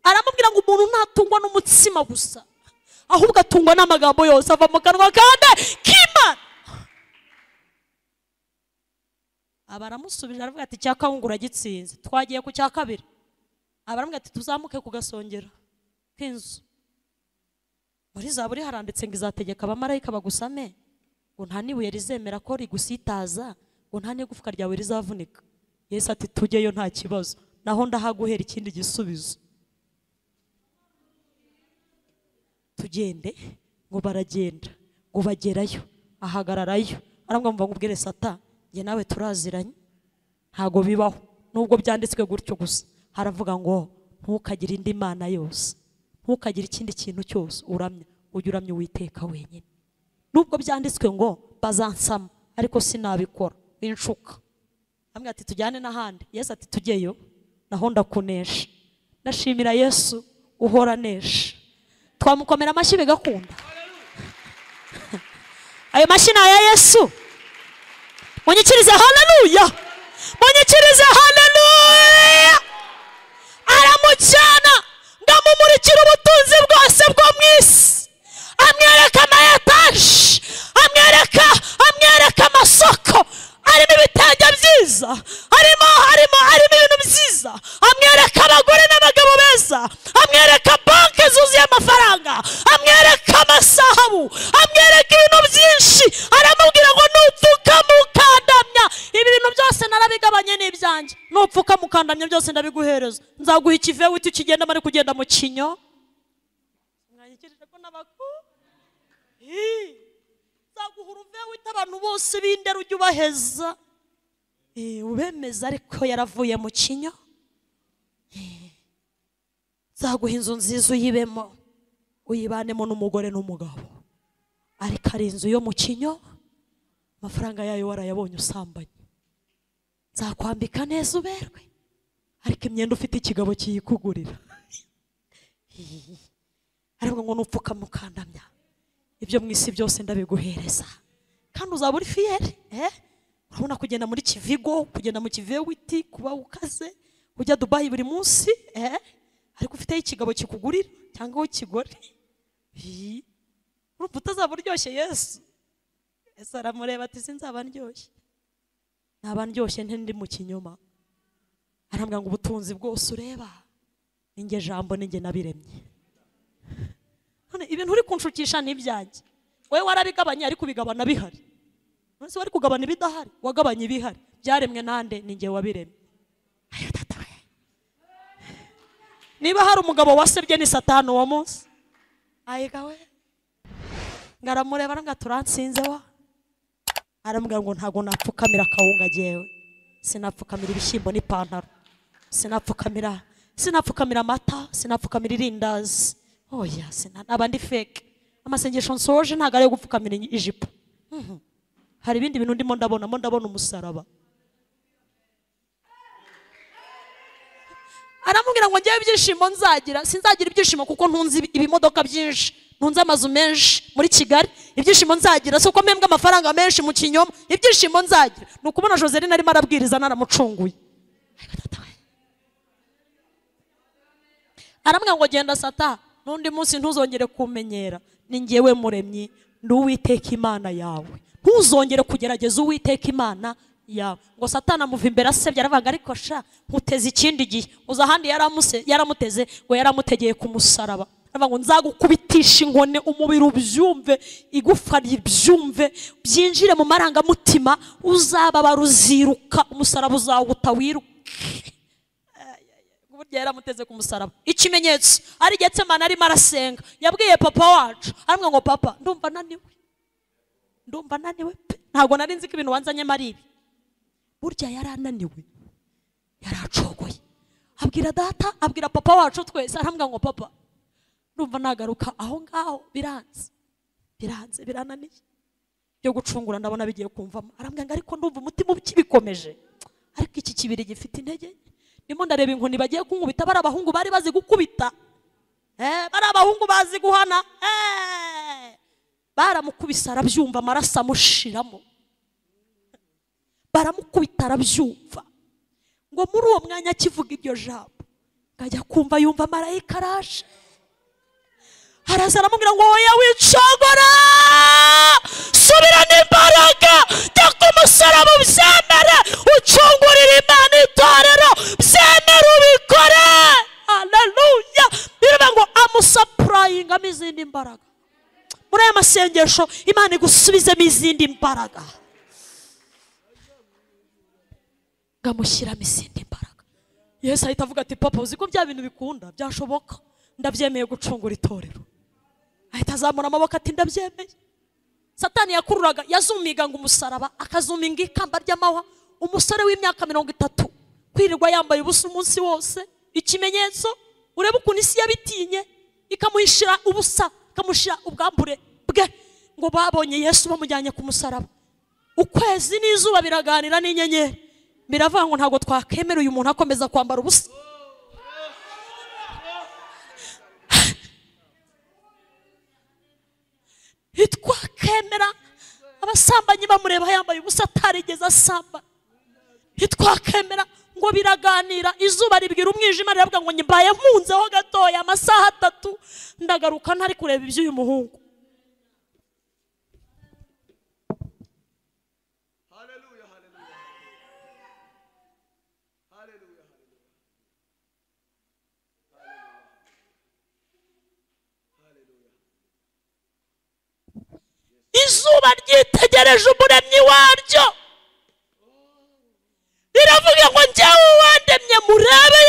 Aramubwira ngo umuntu ntatungwa n'umutsima gusa, ahubwo atungwa n'amagambo yose ava mu kanwa kandi k'Imana. Aba aramusubije aravuga ati icya kawunga uragitsinze, twagiye ku cya kabiri. Aba aramubwira ati tuzamuke ku gasongero k'inzu. Muri Zaburi haranditse ngo izategeka abamarayika bagusame, ngo nta n'ibuye rizemera ko rigusitaza, ngo nta n'igufwa ryawe rizavunika. Yesu ati tujyeyo nta kibazo, naho ndahaguhera ikindi gisubizo. Tugende. Ngo baragenda, ngo bagerayo, ahagararayo. Aramubwira ngo ubwire Sata, njye nawe turaziranye, ntago bibaho nubwo byanditswe gutyo gusa. Haravuga ngo ntukagire indi mana yose, ntukagire ikindi kintu cyose uramya, ujye uramya Uwiteka wenyine. Nubwo byanditswe ngo bazansama, ariko sinabikora, inshuka. Aramubwira ati tujyane n'ahandi. Yesu ati tujyeyo, naho ndakunesha. Ndashimira Yesu uhora anesha. Twamukomera amashyi bigakunda. Ayo mashyi ni aya Yesu. Munyikirize haleluya, munyikirize haleluya. Aramucyana ngo amumurikire ubutunzi bwose bwo mu isi, amwereka ama etaje, amwereka amasoko arimo byose ndabiguhereza, nzaguha ikivewiti ukigenda mari kugenda mu kinyo. Mwanyikirije ko nabaku nzaguha uruvewiti abantu bose b'indera ujye ubaheza, ubemeza, ariko yaravuye mu kinyo. Nzaguha inzu nziza uyibemo, uyibanemo n'umugore n'umugabo, ariko ari inzu yo mu kinyo, amafaranga yayo warayabonye usambanye. Nzakwambika neza uberwe, ariko imyenda ufite ikigabo kiyikugurira. Ariko ngo nupfuka mukandamya, ibyo mu isi byose ndabiguhereza, kandi uzaba uri fiyeri. Urabona kugenda muri Kivigo, kugenda mu Kivewiti, kuba ukaze ujya Dubai buri munsi, ariko ufite ikigabo kikugurira cyangwa ikigore. Urumva utazaba uryoshye. Yesu aramureba ati sinzaba ndyoshye, naba ndyoshye ndi mu kinyoma. Arambwira ngo ubutunzi bwose ureba ninjye jambo, ninjye nabiremye. None ibintu uri kunshukisha n'ibyanjye, wowe warabigabanye ariko ubigabana bihari. None se wari kugabana ibidahari? Wagabanye ibihari, byaremwe nande? Ninjye wabiremye. Ayo tata we, niba hari umugabo wasebye ni Satani uwo munsi. Ayiga we, ngaramureba aranga turansinze wa. Aramubwira ngo ntago napfukamira akawunga jewe, sinapfukamira ibishyimbo n'ipantaro, sinapfukamira amata, sinapfukamira irindazi. Oya, naba ndi fake. Amasengesho nsoje ntago ari gupfukamira ijipo. Hari ibindi bintu ndimo ndabona, mo ndabona umusaraba. Aramubwira ngo ngewe ibyishimo nzagira, sinzagira ibyishimo kuko ntunze ibimodoka byinshi, ntunze amazu menshi muri Kigali. Ibyishimo nzagira si uko mpembwa amafaranga menshi mu kinyoma, ibyishimo nzagira ni ukubona Joseline arimo arabwiriza naramucunguye. Aramubwira ngo genda Sata, n'undi munsi ntuzongere kumenyera, ni ngewe muremyi, ndi Uwiteka Imana yawe, ntuzongere kugerageza Uwiteka Imana yawe. Ngo Satana amuva imbere asebye, aravuga ariko sha nkuteze ikindi gihe. Uza ahandi yaramuteze, ngo yaramutegeye ku musaraba. Aravuga ngo nzagukubitisha inkone umubiri ubyumve, igufa ribyumve, byinjire mu marangamutima, uzababara uziruka, umusaraba uzawuta wiruke. Burya yaramuteze ku musaraba. Ikimenyetso ari Getsemane arimo arasenga, yabwiye papa wacu, aramubwira ngo papa ndumva naniwe, ndumva naniwe pe, ntabwo nari nzi ko ibintu wanzanyemo ari ibi. Burya yarananiwe, yaracogoye. Abwira data, abwira papa wacu twese, aramubwira ngo papa ndumva nagaruka aho ngaho, biranze biranze birananiye, byo gucungura ndabona bigiye kumvamo. Arambwira ngo ariko ndumva umutima ukibikomeje, ariko iki kibiri gifite intege, ndimo ndareba inkoni bagiye kunkubita. Bari abahungu bari bazi gukubita, bari abahungu bazi guhana, baramukubise arabyumva, amaraso amushiramo, baramukubita arabyumva. Ngo muri uwo mwanya akivuga iryo jambo, ngajya kumva yumva marayika araje, araza aramubwira ngo oya wicogora, subirana imbaraga, jya ku musaraba ubyemere, ucungurire Imana itorero, byemere ubikore. Haleluya. Biravuga ngo amusapurayingamo izindi mbaraga. Muri aya masengesho Imana igusubizemo izindi mbaraga, ngamushyiramo izindi mbaraga. Yesu ahita avuga ati papa uzi ko bya bintu bikunda byashoboka, ndabyemeye gucungura itorero. Ahita azamura amaboko ati ndabyemeye. Satani yakururaga, yazumiga ngo umusaraba, akazuminga ikamba ry'amahwa. Umusore w'imyaka 30 kwirirwa yambaye ubusa umunsi wose, ikimenyetso urebe ukuntu isi yabitinye, ikamuhishira ubusa, ikamushira ubwambure bwe. Ngo babonye Yesu bamujyanye ku musaraba, ukwezi n'izuba biraganira n'inyenyeri, biravuga ngo ntabwo twakemera uyu muntu akomeza kwambara ubusa. Ntitwakemera abasambanyi bamureba yambaye ubusa atarigeze asamba. Ntitwakemera. Ngo biraganira, izuba ribwira umwijima riravuga ngo mbaye mpunzeho gatoya amasaha 3 ndagaruka ntari kureba iby'uyu muhungu. Haleluya, haleluya. Haleluya, haleluya. Izuba ryitegereje umuremyi waryo, riravuga ngo njyewe wandemye murebe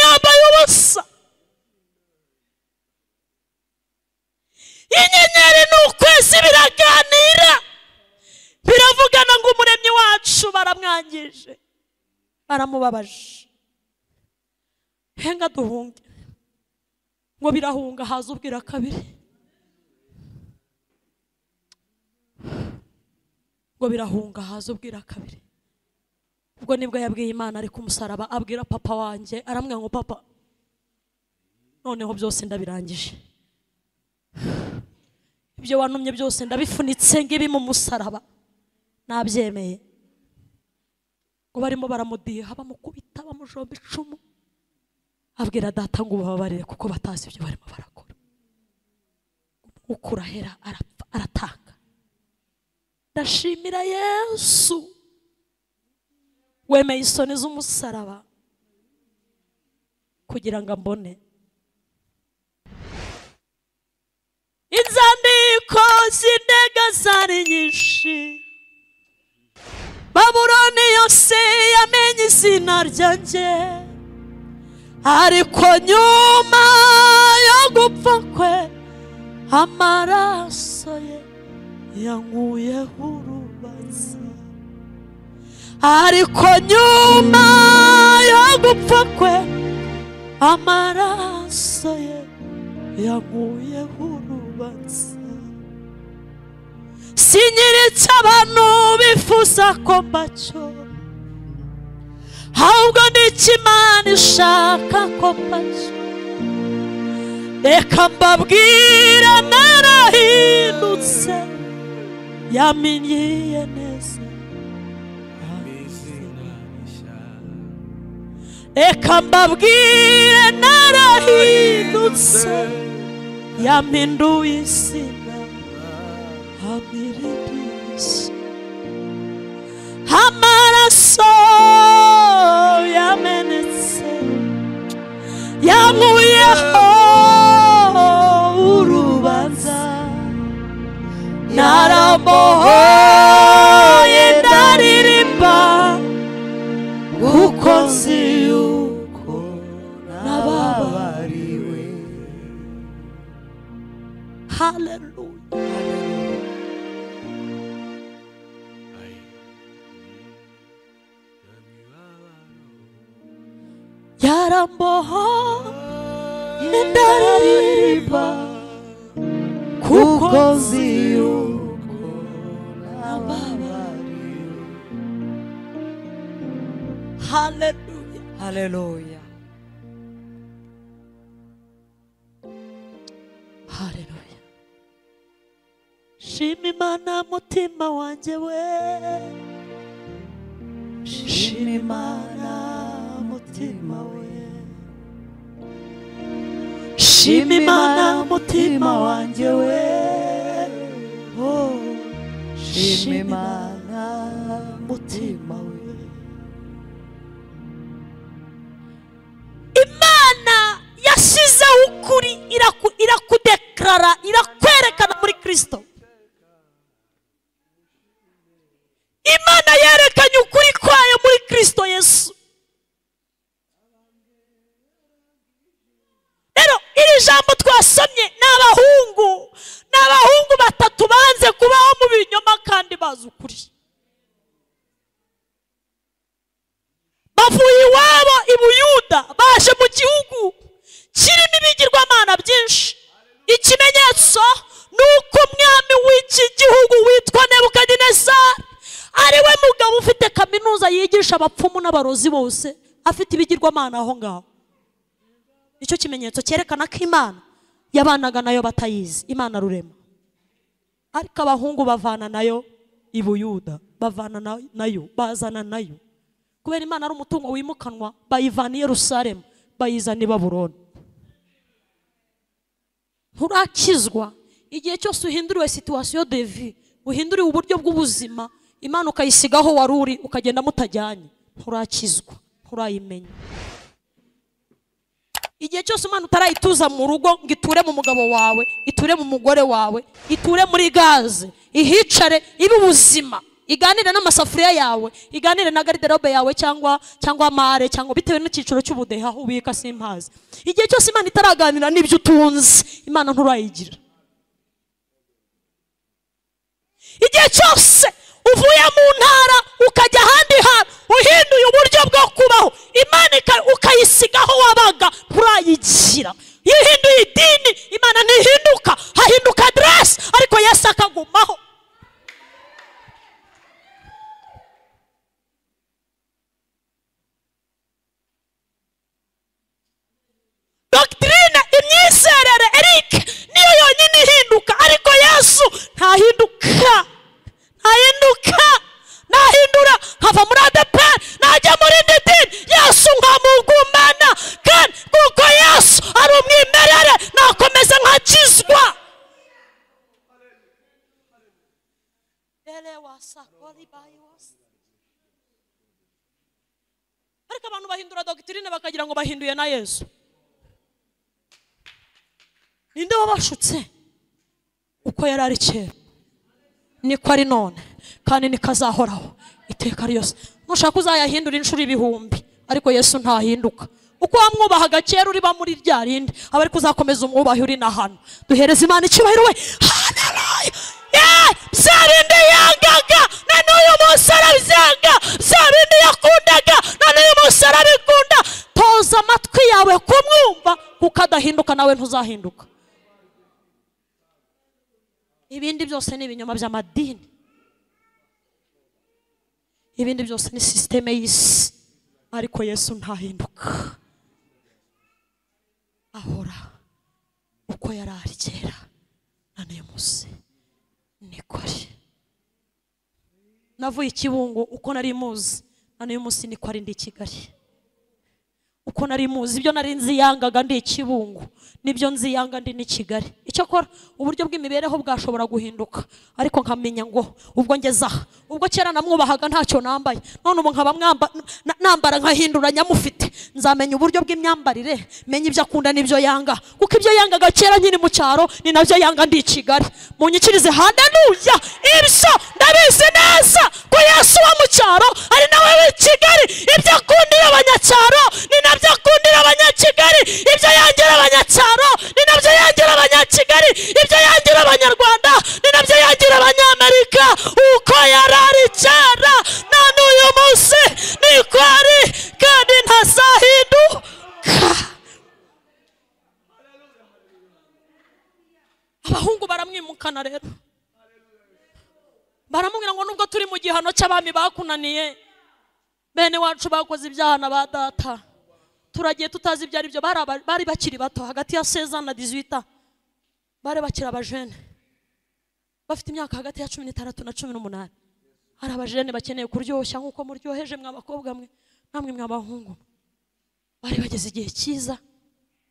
Baramunyirije, baramubabaje. Henga duhunge. Ngo birahunga haza ubwira kabiri. Ngo birahunga haza ubwira kabiri. Ubwo nibwo yabwiye Imana ari ku musaraba, abwira papa wanjye, aramubwira ngo papa, noneho byose ndabirangije. Ibyo wantumye byose ndabifunitse ngibi mu musaraba. Nabyemeye. Ngo barimo baramudiha, bamukubita, bamujomba icumu. Abwira data ngo ubabarire kuko batazi ibyo barimo barakora. Umwuka urahera, arapfa, aratanga. Ndashimira Yesu wemeye isoni z'umusaraba kugira ngo ambone. Inzandiko z'intega zari nyinshi, Babuloni yose yamenye izina ryanjye, ariko nyuma yo gupfa kwe amaraso ye yankuyeho urubanza. Ariko nyuma yo gupfa kwe amaraso ye yankuyeho urubanza. Sinyiritse abantu bifuza ko mbacyo, ahubwo n'icyo Imana ishaka ko mbacyo. Reka mbabwire narahindutse, yamenyeye neza. Reka mbabwire narahindutse, yampinduye izina, amirindisha. Amaraso yamenetse yankuyeho urubanza, naramuhoye ndaririmba kuko nzi yuko nababariwe. Haleluya. Yarambohoye ndaririmba kuko nzi yuko nababariwe. Haleluya. Haleluya. Haleluya. Shima Imana mutima wanjye we, shima Imana mutima we, shima Imana mutima wanjye we, oh, shima Imana mutima we. Imana yashyizeho ukuri, irakudeklara, irakwerekana muri Kristo. Imana yerekanye ukuri kwayo muri Kristo Yesu. Rero iri jambo twasomye n'abahungu batatu banze kubaho mu binyoma kandi bazi ukuri. Bavuye iwabo i Buyuda baje mu gihugu kirimo ibigirwamana byinshi. Ikimenyetso ni uko umwami w'iki gihugu witwa Nebukadinezari ari we mugabo ufite kaminuza yigisha abapfumu n'abarozi bose, afite ibigirwamana aho ngaho. Nicyo kimenyetso cyerekana ko Imana yabanaga nayo batayizi, Imana rurema. Ariko abahungu bavana nayo i Buyuda, bavana nayo, bazana nayo. Kubera Imana ari umutungo wimukanwa, bayivana i Yerusalemu bayizana i Babuloni. Nturakizwa igihe cyose uhinduriwe situation de vie, uhinduriwe uburyo bw'ubuzima, Imana ukayisigaho wari uri ukagenda mutajyanye, nturakizwa, nturayimenya. Igihe cyose Imana utarayituza mu rugo ngo iture mu mugabo wawe, iture mu mugore wawe, iture muri gaze, ihicare ibe ubuzima, iganire n'amasafuriya yawe, iganire na garderobe yawe cyangwa amare, cyangwa bitewe n'icyiciro cy'ubudehe aho ubika simpazi. Igihe cyose Imana itaraganira n'ibyo utunze, Imana nturayigira. Igihe cyose uvuye mu ntara ukajya ahandi hantu, Uburyo bwo kubaho Imana ukayisigaho wabaga nturayigira. Iyo uhinduye idini Imana ntihinduka, hahinduka aderesi, ariko Yesu akagumaho. Doctrine, imyizerere, Eric, niyo yonyine ihinduka, ariko Yesu ntahinduka. Ntahinduka. Nahindura nkava muri ADEPR najya muri indi dini, Yesu nkamugumana, kandi kuko Yesu ari umwimerere nakomeza nkakizwa. Ariko abantu bahindura doctrine bakagira ngo bahinduye na Yesu. Ninde wabashutse? Uko yari ari kera niko ari none, kandi niko azahoraho iteka ryose. Nushaka uzayahindura inshuro ibihumbi, ariko Yesu ntahinduka. Uko wamwubahaga kera uri ba muri rya rindi, aba ariko uzakomeza umwubahe uri na hano. Duhereze Imana icyubahiro we. Haleluya! Bya bindi yangaga na n'uyu munsi arabyanga, bya bindi yakundaga na n'uyu munsi arabikunda. Toza amatwi yawe kumwumva, kuko adahinduka nawe ntuzahinduka. Ibindi byose ni ibinyoma by'amadini, ibindi byose ni systeme y'isi, ariko Yesu ntahinduka. Ahora uko yari ari kera na n'uyu munsi niko ari. Navuye i Kibungo uko nari muzi, na n'uyu munsi niko ari ndi i Kigali. Uko nari muzi, ibyo nari nzi yangaga ndi i Kibungo nibyo nzi yanga ndi ni Kigali. Icyakora uburyo bw'imibereho bwashobora guhinduka, ariko nkamenya ngo ubwo ngeze aha, ubwo kera namwubahaga ntacyo nambaye, none ubu nkaba nambara nkahindura nyamufite, nzamenya uburyo bw'imyambarire, menye ibyo akunda n'ibyo yanga, kuko ibyo yangaga kera nkiri mu cyaro ni nabyo yanga ndi i Kigali. Munyikirize haleluya. Ibyo ndabizi neza ko Yesu wa mu cyaro ari nawe w'i Kigali. Ibyo akundira abanyacyaro ni nabyo akundira abanyakigali, ibyo yangira abanyacyaro ni nabyo yangira abanyakigali, ibyo yangira abanyarwanda ni nabyo yangira abanyamerika. Uko yari ari kera na n'uyu munsi niko ari, kandi ntazahinduka. Abahungu baramwimukana rero, baramubwira ngo nubwo turi mu gihano cy'abami bakunaniye, bene wacu bakoze ibyaha na ba data, turagiye tutazi ibyo ari byo. Bari bakiri bato, hagati ya 16 na 18, bari bakiri abajene, bafite imyaka hagati ya 16 na 18. Hari abajene bakeneye kuryoshya nk'uko muryoheje mwa bakobwa mwe namwe mwa bahungu. Bari bageze igihe cyiza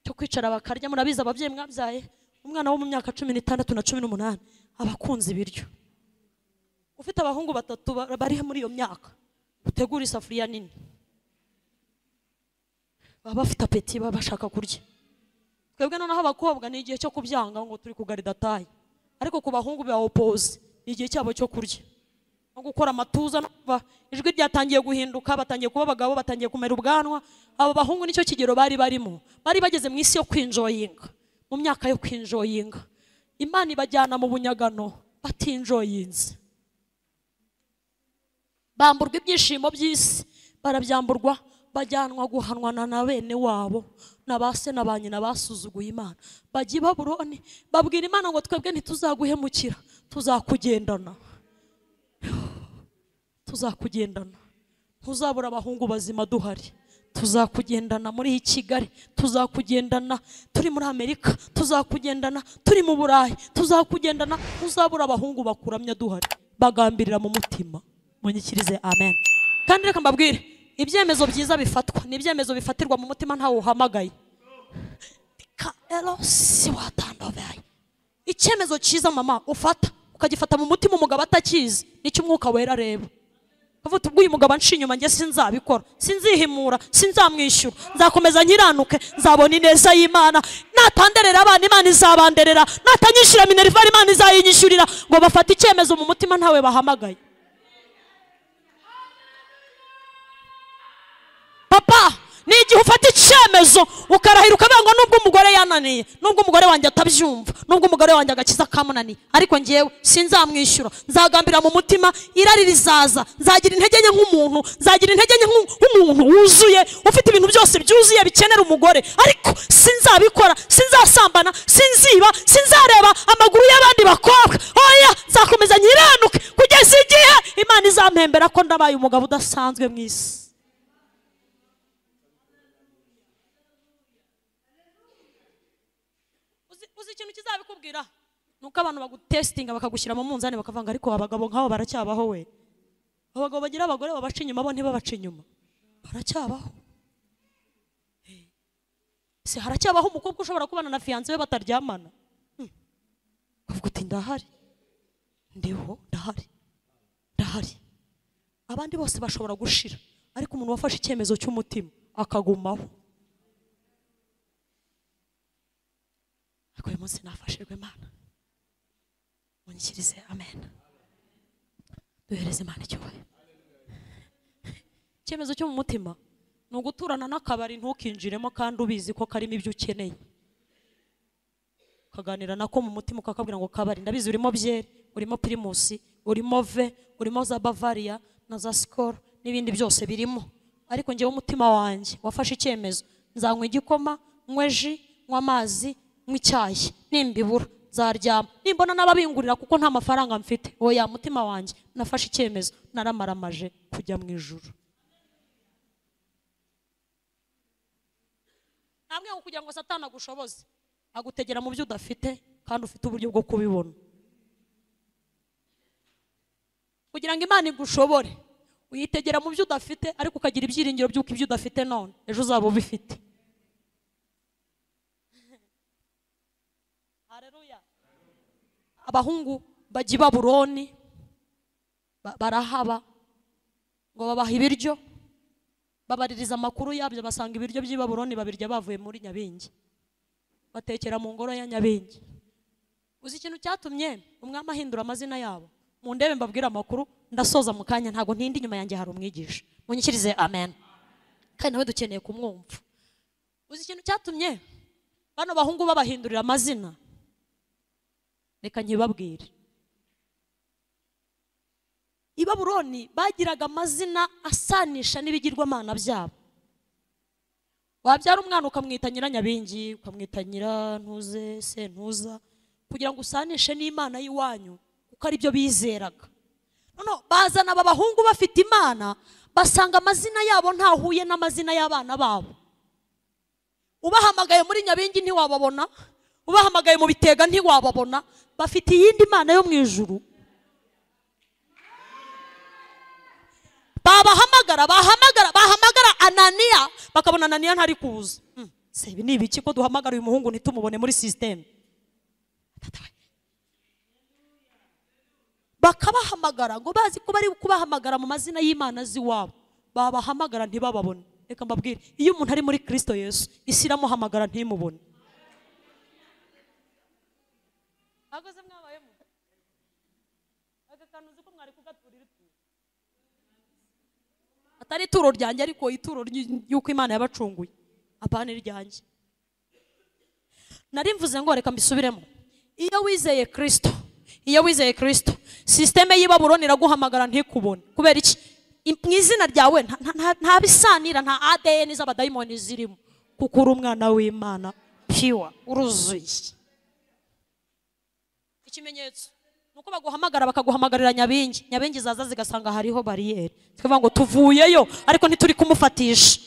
cyo kwicara bakarya. Murabizi ababyeyi mwabyaye umwana wo mu myaka 16 na 18 abakunze ibiryo. Ufite abahungu batatu bari muri iyo myaka, utegura isafuriya nini, baba bafite apeti, baba bashaka kurya. Twebwe noneho abakobwa ni igihe cyo kubyanga ngo turi kugarida tayi, ariko ku bahungu biba opposite, ni igihe cyabo cyo kurya no gukora amatuza. Ijwi ryatangiye guhinduka, batangiye kuba abagabo, batangiye kumera ubwanwa. Abo bahungu nicyo kigero bari barimo, bari bageze mu isi yo kwinjoyinga, mu myaka yo kwinjoyinga. Imana ibajyana mu bunyagano batinjoyinze, bamburwa ibyishimo by'isi, barabyamburwa, bajyanwa guhanwa na bene wabo na ba se na ba nyina basuzuguye Imana. Bajya i Babuloni babwira Imana ngo twebwe ntituzaguhemukira, tuzakugendana, tuzakugendana, ntuzabura abahungu bazima duhari, tuzakugendana muri Kigali, tuzakugendana turi muri Amerika, tuzakugendana turi mu Burayi, tuzakugendana, ntuzabura abahungu bakuramya duhari. Bagambirira mu mutima. Munyikirize amen. Kandi reka mbabwire, ibyemezo byiza bifatwa ni ibyemezo bifatirwa mu mutima ntawe uhamagaye. Icyemezo cyiza mama ufata ukagifata mu mutima umugabo atakizi, nicyo umwuka wera areba. Kavuga ubwo uyu mugabo anshi inyuma njye sinzabikora, sinzihimura, sinzamwishyura, nzakomeza nkiranuke, nzabona ineza y'Imana. Natanderera abana Imana izabanderera, natanyishyura minerval Imana izayinyishyurira. Ngo bafate icyemezo mu mutima ntawe bahamagaye. Papa, Ni igihe ufata icyemezo ukarahira ukavuga ngo nubwo umugore yananiye, nubwo umugore wanjye atabyumva, nubwo umugore wanjye agakiza kamunaniye, ariko ngewe sinzamwishyura, nzagambira mu mutima irari rizaza, nzagira intege nke nk'umuntu, nzagira intege nke nk'umuntu wuzuye ufite ibintu byose byuzuye bikenera umugore, ariko sinzabikora, sinzasambana, sinziba, sinzareba amaguru y'abandi bakobwa, oya, nzakomeza nkiranuke kugeza igihe Imana izampembera ko ndabaye umugabo udasanzwe mu isi. Uzi ikintu kizabikubwira nuko abantu bagutestinga bakagushyira mu munzani bakavanga, ariko abagabo nk'abo baracyabaho we, abagabo bagira abagore babaca inyuma bo ntibabaca inyuma, baracyabaho. Se haracyabaho umukobwa ushobora kubana na fiancé we bataryamana, ukavuga uti ndahari, ndiho, ndahari, ndahari. Abandi bose bashobora gushira, ariko umuntu wafashe icyemezo cy'umutima akagumaho. Ariko uyu munsi nafashijwe Imana, munyikirize amen, duhereze Imana icyubahiro. Icyemezo cyo mu mutima ni uguturana n'akabari ntukinjiremo kandi ubizi ko karimo ibyo ukeneye, ukaganira nako mu mutima ukakabwira ngo kabari ndabizi urimo byeri, urimo pirimusi, urimo ve, urimo za Bavaria na za Skol n'ibindi byose birimo, ariko ngewe umutima wanjye wafashe icyemezo, nzanywa igikoma, nywe ji, nywa amazi, nywa icyayi, nimbibura nzaryama, nimbona n'ababingurira kuko nta mafaranga mfite, oya, mutima wanjye nafashe icyemezo, naramaramaje kujya mu ijuru. Namwe kugira ngo Satani agushoboze, agutegera mu byo udafite kandi ufite uburyo bwo kubibona. Kugira ngo Imana igushobore, uyitegera mu byo udafite ariko ukagira ibyiringiro by'uko ibyo udafite none ejo uzaba ubifite. Haleluya. Abahungu bajya i Babuloni barahaba ngo babaha ibiryo, babaririza amakuru yabyo, basanga ibiryo by'i Babuloni babirya bavuye muri Nyabingi, batekera mu ngoro ya Nyabingi. Uzi ikintu cyatumye umwami ahindura amazina yabo? Mu ndebe mbabwira amakuru, ndasoza mu kanya, ntago ntindi, inyuma yanjye hari umwigisha, munyikirize amen, kandi nawe dukeneye kumwumva. Uzi ikintu cyatumye bano bahungu babahindurira amazina? Reka nkibabwire. I Babuloni bagiraga amazina asanisha n'ibigirwamana byabo. Wabyara umwana ukamwita Nyiranyabingi, ukamwita Nyirantuze, Sentuza, kugira ngo usanishe n'Imana y'iwanyu, kuko ari byo bizeraga. None bazana aba bahungu bafite Imana, basanga amazina yabo ntahuye n'amazina y'abana babo. Ubahamagaye muri Nyabingi ntiwababona, ubahamagaye mu Bitega ntiwababona, bafite iyindi Mana yo mu ijuru. Babahamagara, bahamagara, bahamagara Ananiya, bakabona Ananiya ntari kuza. Se ibi ni ibiki ko duhamagara uyu muhungu ntitumubone muri system? Bakabahamagara ngo bazi ko bari kubahamagara mu mazina y'Imana ziwabo, babahamagara ntibababone. Reka mbabwire, iyo umuntu ari muri Kristo Yesu, isi iramuhamagara ntimubone. Agoze mwabayemo aka kantu uzi ko mwari kugaturira ituro, atari ituro ryanjye ariko ituro y'uko Imana yabacunguye, apana iryanjye. Nari mvuze ngo reka mbisubiremo. Iyo wizeye Kristo, iyo wizeye Kristo, systeme y'i Babuloni iraguhamagara ntikubone. Kubera iki? Mu izina ryawe nta bisanira, nta ADN z'abadayimoni zirimo, kuko uri umwana w'Imana pure, uruzuye. Ikimenyetso nuko baguhamagara bakaguhamagarira Nyabingi, Nyabingi zaza zigasanga hariho bariyeri, zikavuga ngo tuvuyeyo ariko ntituri kumufatisha,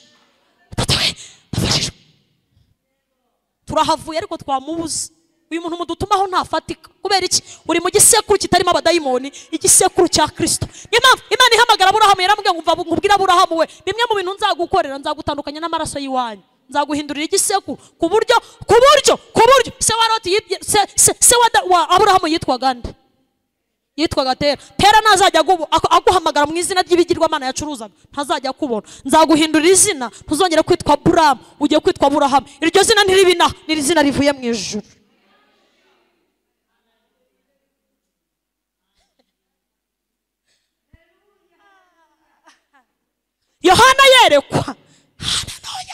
turahavuye ariko twamubuze. Uyu muntu mudutumaho ntafatika. Kubera iki? Uri mu gisekuru kitarimo abadayimoni, igisekuru cya Kristo. Niyo mpamvu Imana ihamagara Aburahamu yaramubwiye ngo umva nkubwire Aburahamu we, bimwe mu bintu nzagukorera, nzagutandukanya n'amaraso y'iwanyu, nzaguhindurira igisekuru ku buryo se wa Loti, se wa Aburahamu yitwaga nde? Yitwaga Tera. Tera ntazajya aguhamagara mu izina ry'ibigirwamana yacuruzaga, ntazajya akubona. Nzaguhindurira izina, ntuzongera kwitwa Aburahamu, ugiye kwitwa Aburahamu. Iryo zina ntiribina, ni izina rivuye mu ijuru. Yohana yerekwa, haleluya,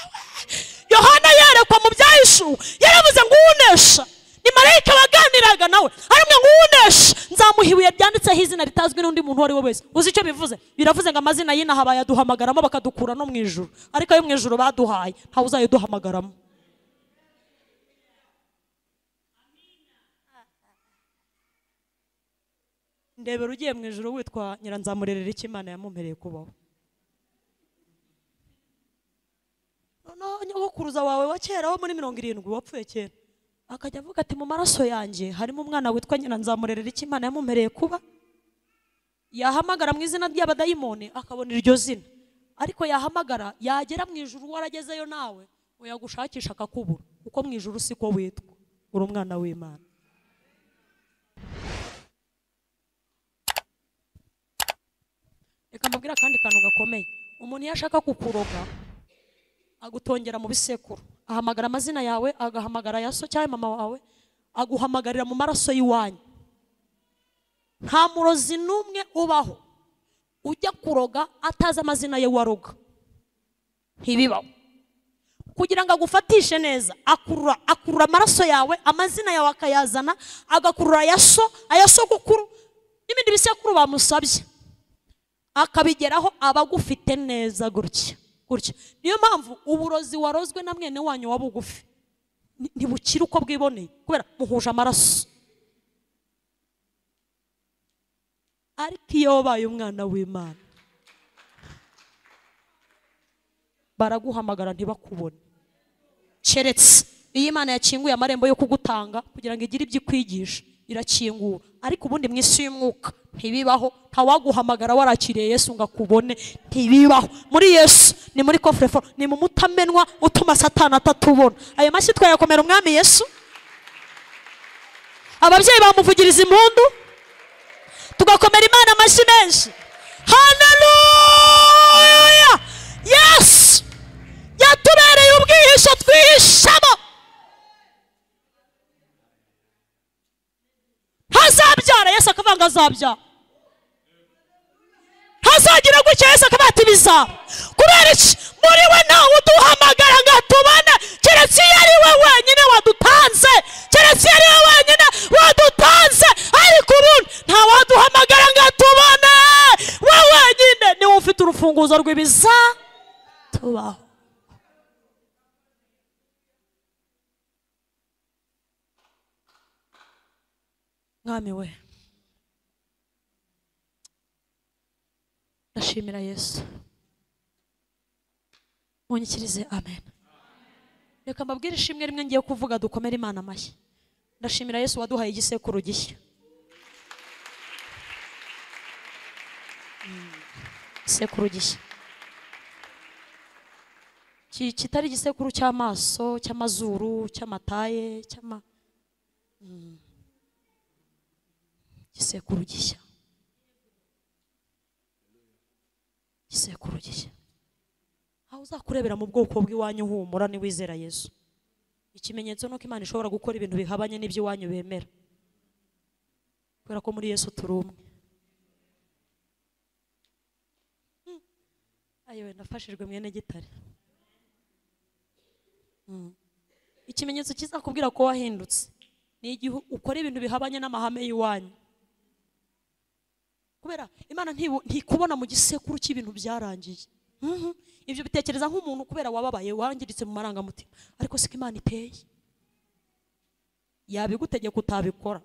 Unesha ni marayika waganiraga nawe, aramubwira ngo unesha nzamuha ibuye ryanditseho izina ritazwi n'undi muntu uwo ari we wese. Uzi icyo bivuze? Biravuze ngo amazina y'inaha bayaduhamagaramo bakadukura no mu ijuru, ariko ayo mu ijuru baduhaye ntawe uzayaduhamagaramo. Ndebera ugiye mu ijuru witwa Nyiranzamurerera icyo Imana yamumpereye kubaho. Noneho nyogokuruza wawe wa kera wo muri 70 wapfuye kera akajya avuga ati mu maraso yanjye harimo umwana witwa Nyiranzamurerera icyo Imana yamumpereye kuba. Yahamagara mu izina ry'abadayimoni akabona iryo zina, ariko yahamagara yagera mu ijuru waragezeyo nawe uyagushakisha akakubura, kuko mu ijuru siko witwa, uri umwana w'Imana. Reka mbabwire akandi kantu gakomeye. Umuntu iyo ashaka kukuroga agutongera mu bisekuru, ahamagara amazina yawe, agahamagara ya so cyangwa mama wawe, aguhamagarira mu maraso y'iwanyu. Nta murozi n'umwe ubaho ujya kuroga atazi amazina ye waroga, ntibibaho. Kugira ngo agufatishe neza akurura amaraso yawe, amazina yawe akayazana, agakurura aya so, aya sogokuru n'ibindi bisekuru bamusabye, akabigeraho abagufite neza gutya gutya. Niyo mpamvu uburozi warozwe na mwene wanyu wa bugufi ntibukira uko bwiboneye, kubera muhuje amaraso. Ariko iyo wabaye umwana w'Imana baraguhamagara ntibakubone, keretse iyo Imana yakinguye amarembo yo kugutanga kugira ngo igire ibyo ikwigisha, irakingura. Ariko ubundi mu isi y'umwuka ntibibaho, ntawaguhamagara warakiriye Yesu ngo akubone, ntibibaho. Muri Yesu ni muri coffre-fort, ni mu mutamenwa utuma Satani atatubona. Ayo mashyi twayakomera umwami Yesu. Ababyeyi bamuvugiriza impundu, tugakomera Imana amashyi menshi. Haleluya! Yesu yatubereye ubwihisho twihishamo. Ntazabyara, Yesu akavanga azabyara. Ntazagira gutya, Yesu akavuga ati bizaba. Kubera iki? Muri we ntawe uduhamagara ngo atubone, keretse iyo ari we wenyine wadutanze, keretse iyo ari we wenyine wadutanze. Ariko ubundi ntawaduhamagara ngo atubone, we wenyine niwe ufite urufunguzo rw'ibiza tubaho. Mwami we, ndashimira Yesu. Munyikirize amen. Reka mbabwire ishimwe rimwe ngiye kuvuga dukomere Imana amashyi. Ndashimira Yesu waduhaye igisekuru gishya. Igisekuru gishya kitari igisekuru cy'amaso, cy'amazuru, cy'amataye, cy'ama igisekuru gishya. Igisekuru gishya. Aho uzakurebera mu bwoko bw'iwanyu humura ni wizera Yesu. Ikimenyetso nuko Imana ishobora gukora ibintu bihabanye n'ibyo iwanyu bemera, kubera ko muri Yesu turi umwe. Ayewe nafashijwe mwene Gitare. Ikimenyetso kizakubwira ko wahindutse ni igihe ukora ibintu bihabanye n'amahame y'iwanyu, kubera Imana ntikubona mu gisekuru cy'ibintu byarangiye. Ibyo bitekereza nk'umuntu kubera wababaye wangiritse mu marangamutima, ariko siko Imana iteye. Yabigutegeka utabikora.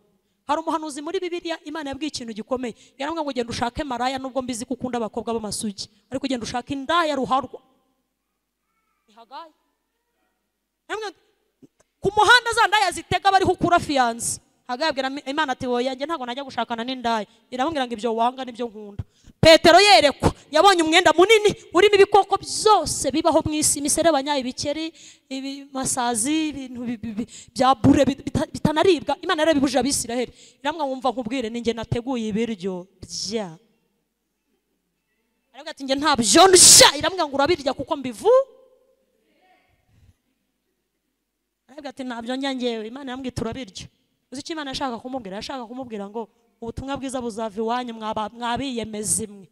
Hari umuhanuzi muri Bibiliya Imana yabwiye ikintu gikomeye, yaramubwiye ngo genda ushake maraya, nubwo mbizi ko ukunda abakobwa b'amasugi, ariko genda ushake indaya ruharwa. Ni Hagayi. Ku muhanda za ndaya zitega bariho ukura fiyanse. Hagayi abwira Imana ati oya njye ntabwo najya gushakana n'indaya. Iramubwira ngo ibyo wanga nibyo nkunda. Petero yerekwa yabonye umwenda munini urimo ibikoko byose bibaho mu isi, imiserebanya, ibikeri, ibimasazi, ibintu bya bure bitanaribwa. Imana yarabibujije Abisiraheli. Iramwa wumva nkubwire ninjye nateguye ibiryo bya. Aravuga ati njye ntabyo ndya. Iramwa ngo urabirya kuko mbivu. Aravuga ati ntabyo ndya njyewe. Imana irambwira turabirya. Uzi icyo Imana yashaka kumubwira? Yashaka kumubwira ngo ubutumwa bwiza buzava iwanyu mwabiyemeza imwe,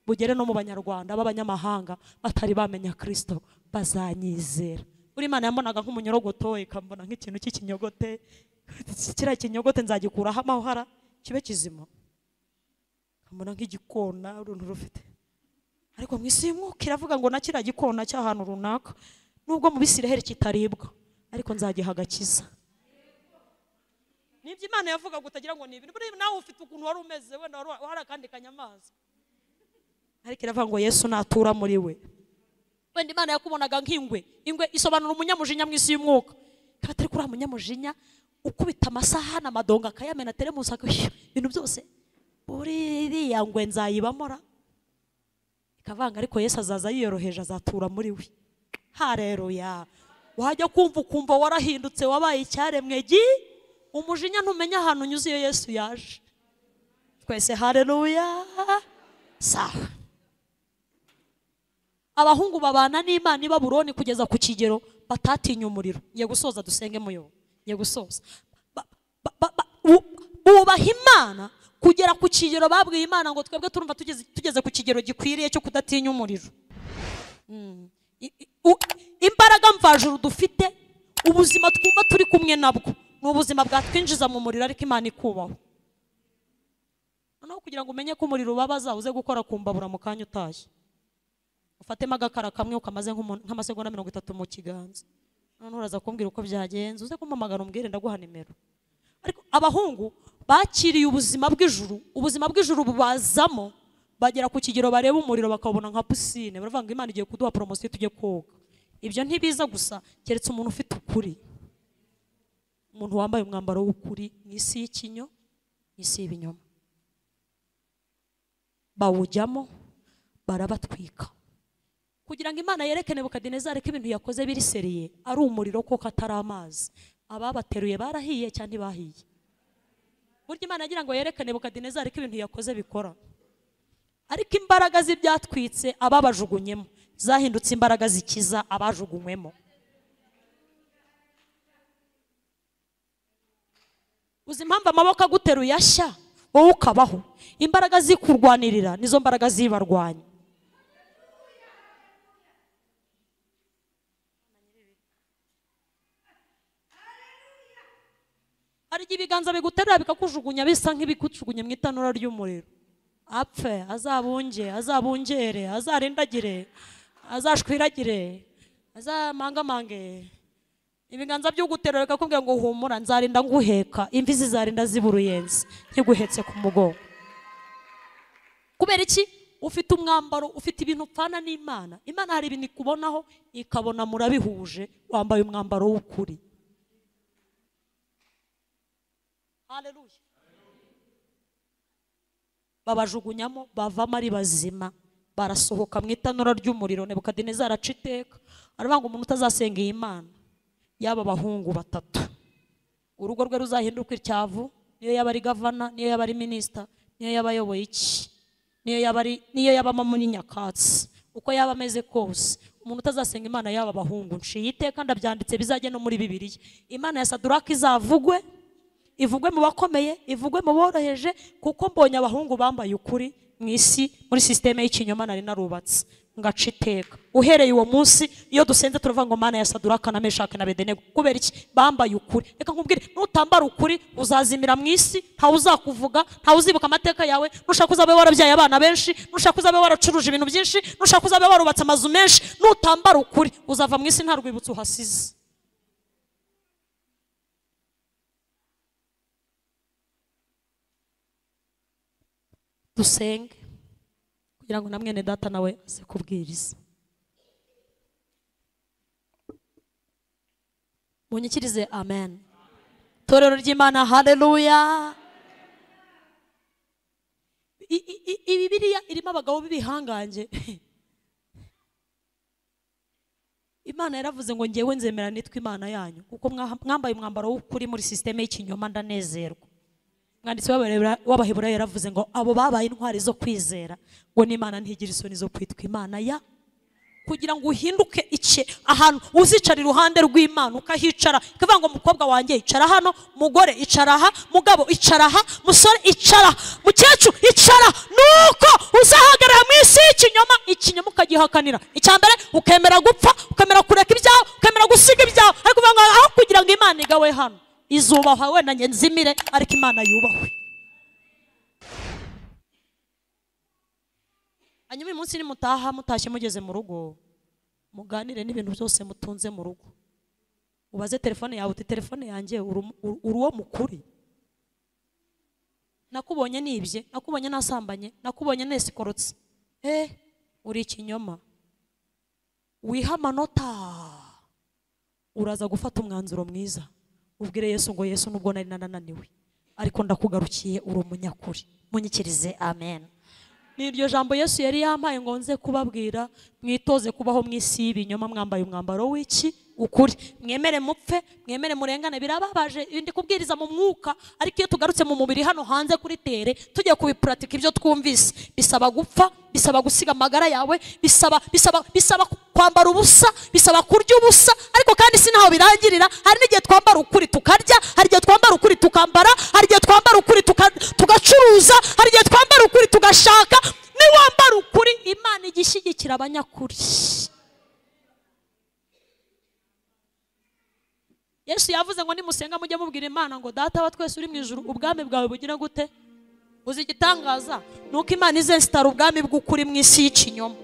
bugere no mu banyarwanda b'abanyamahanga batari bamenya Kristo bazanyizera. Buri Imana yambonaga nk'umunyorogoto, ikambona nk'ikintu cy'ikinyogote. Kiriya kinyogote nzagikuraho amahara kibe kizima. Nkambona nk'igikona uruntu rufite. Ariko mu isi y'umwuka iravuga ngo na kiriya gikona cy'ahantu runaka nubwo mu Bisiraheli kitaribwa ariko nzagiha agakiza. Nibyo Imana yavuga utagira ngo ni ibintu. Buri nawe ufite ukuntu wari umeze, wenda wari akandi kanyamaswa. Ariko iravuga ngo Yesu natura muri we. Wenda Imana yakubonaga nk'ingwe. Ingwe isobanura umunyamujinya mu isi y'umwuka. Ikaba atari kuri umunyamujinya ukubita amasahani amadonga akayamena teremusi ibintu byose. Uriya ngwe nzayibamora. Ikavanga ariko Yesu azaza yiyoroheje azatura muri we. Haleluya. Wajya kumva ukumva warahindutse wabaye icyaremwe gi umujinya ntumenya ahantu unyuze iyo Yesu yaje. Twese haleluya. Sawa. Abahungu babana n'Imana i Babuloni kugeza ku kigero batatinya umuriro. Ngiye gusoza dusenge muyo. Ngiye gusoza. Bubaha Imana kugera ku kigero babwiye Imana ngo twebwe turumva tugeze ku kigero gikwiriye cyo kudatinya umuriro. Imbaraga mvajuru dufite, ubuzima twumva turi kumwe nabwo, ni ubuzima bwatwinjiza mu muriro ariko Imana ikubaho. Noneho kugira ngo umenye ko umuriro ubabaza uze gukora kumbabura mu kanya utashye. Ufatemo agakara kamwe ukamaze nk'amasegonda 30 mu kiganza. Noneho uraza kumbwira uko byagenze, uze kumpamagara umbwire ndaguha nimero. Ariko abahungu bakiriye ubuzima bw'ijuru, ubuzima bw'ijuru bubazamo bagera ku kigero bareba umuriro bakabona nka piscine, baravuga ngo Imana igiye kuduha promotion tujye koga. Ibyo ntibiza gusa keretse umuntu ufite ukuri. Umuntu wambaye umwambaro w'ukuri mu isi y'ikinyo, isi y'ibinyoma. Bawujyamo barabatwika. Kugira ngo Imana yereke Nebukadinezari ko ibintu yakoze biri seriye ari umuriro koko atari amazi. Ababateruye barahiye cyangwa ntibahiye. Burya Imana agira ngo yereke Nebukadinezari ko ibintu yakoze bikora. Ariko imbaraga z'ibyatwitse ababajugunyemo zahindutse imbaraga zikiza abajugunywemo. Uzi impamvu amaboko aguteruye ashya wowe ukabaho? Imbaraga zikurwanirira nizo mbaraga zibarwanya. Hari ibiganza biguterura bikakujugunya bisa nk'ibikujugunya mu itanura ry'umuriro. Apfe, azabunge, azabungere, azarindagire, azashwiragire, azamangamange. Ibiganza by'uguterura bikakubwira ngo humura nzarinda nguheka, imvi zizarinda ziburuyenzi nkiguhetse ku mugongo. Kubera iki? Ufite umwambaro, ufite ibintu upfana n'Imana. Imana hari ibintu ikubonaho ikabona murabihuje, wambaye umwambaro w'ukuri. Haleluya. Babajugunyamo bavamo ari bazima, barasohoka mu itanura ry'umuriro. Nebukadinezari aca iteka aravuga ngo umuntu utazasenga iyi Imana yaba abahungu batatu, urugo rwe ruzahinduka icyavu, niyo yaba ari gavana, niyo yaba ari minisita, niyo yaba ayoboye iki, niyo yaba ari, niyo yabamo muri nyakatsi, uko yaba ameze kose, umuntu utazasenga Imana yaba abahungu, nciye iteka ndabyanditse bizajye no muri Bibiliya. Imana ya Saduraka izavugwe, ivugwe mu bakomeye, ivugwe mu boroheje, kuko mbonye abahungu bambaye ukuri mu isi muri systeme y'ikinyoma nari narubatse ngaca iteka. Uhereye uwo munsi iyo dusenze turavuga ngo Mana ya Saduraka na Meshaki na Abedenego. Kubera iki? Bambaye ukuri. Reka nkubwire, nutambara ukuri uzazimira mu isi, ntawe uzakuvuga, ntawe uzibuka amateka yawe. Nushaka uzabe warabyaye abana benshi, nushaka uzabe waracuruje ibintu byinshi, nushaka uzabe warubatse amazu menshi, nutambara ukuri uzava mu isi nta rwibutso uhasize. Dusenge kugira ngo na mwene data nawe aze kubwiriza. Munyikirize amen. Torero ry'Imana haleluya. Bibiliya irimo abagabo b'ibihangange. Imana yaravuze ngo ngewe nzemera nitwa Imana yanyu kuko mwambaye umwambaro w'ukuri muri systeme y'ikinyoma ndanezerwa. Mwanditsi w'Abaheburayo yaravuze ngo abo babaye intwari zo kwizera ngo n'Imana ntigira isoni zo kwitwa Imana ya, kugira ngo uhinduke iki ahantu uzicara iruhande rw'Imana ukahicara, ikavuga ngo mukobwa wanjye icara hano, mugore icara aha, mugabo icara aha, musore icara, mukecuru icara, nuko uzahagarara mu isi y'ikinyoma, ikinyoma ukagihakanira. Icya mbere ukemera gupfa, ukemera kureka ibyawe, ukemera gusiga Imana igawe hano izubahwa wenda njye nzimire, ariko Imana yubahwe. Hanyuma uyu munsi nimutaha, mutashye mugeze mu rugo, muganire n'ibintu byose mutunze mu rugo. Ubaze telefone yawe uti telefone yanjye uri uwo mukuri? Nakubonye nibye, nakubonye nasambanye, nakubonye nesikorotse. Uri ikinyoma. Wiha amanota, uraza gufata umwanzuro mwiza. Ubwire Yesu ngo Yesu nubwo nari nananiwe, ariko ndakugarukiye, uri umunyakuri. Munyikirize amen. Ni iryo jambo Yesu yari yampaye ngo nze kubabwira, mwitoze kubaho mu isi y'ibinyoma mwambaye umwambaro w'iki? Ukuri. Mwemere mupfe, mwemere murengane. Birababaje ndi kubwiriza mu mwuka, ariko iyo tugarutse mu mubiri hano hanze kuri tere tujya kubipuratika ibyo twumvise, bisaba gupfa, bisaba gusiga amagara yawe, bisaba bisaba bisaba kwambara ubusa, bisaba kurya ubusa. Ariko kandi si naho birangirira, hari n'igihe twambara ukuri tukarya, hari igihe twambara ukuri tukambara, hari igihe twambara ukuri tugacuruza, hari igihe twambara ukuri tugashaka. Niwambara ukuri, Imana igishyigikira abanyakuri. Yesu yavuze ngo nimusenga mujye mubwira Imana ngo Data wa twese uri mu ijuru, ubwami bwawe bugira gute? Uzi igitangaza nuko Imana izensitara ubwami bw'ukuri mu isi y'ikinyoma.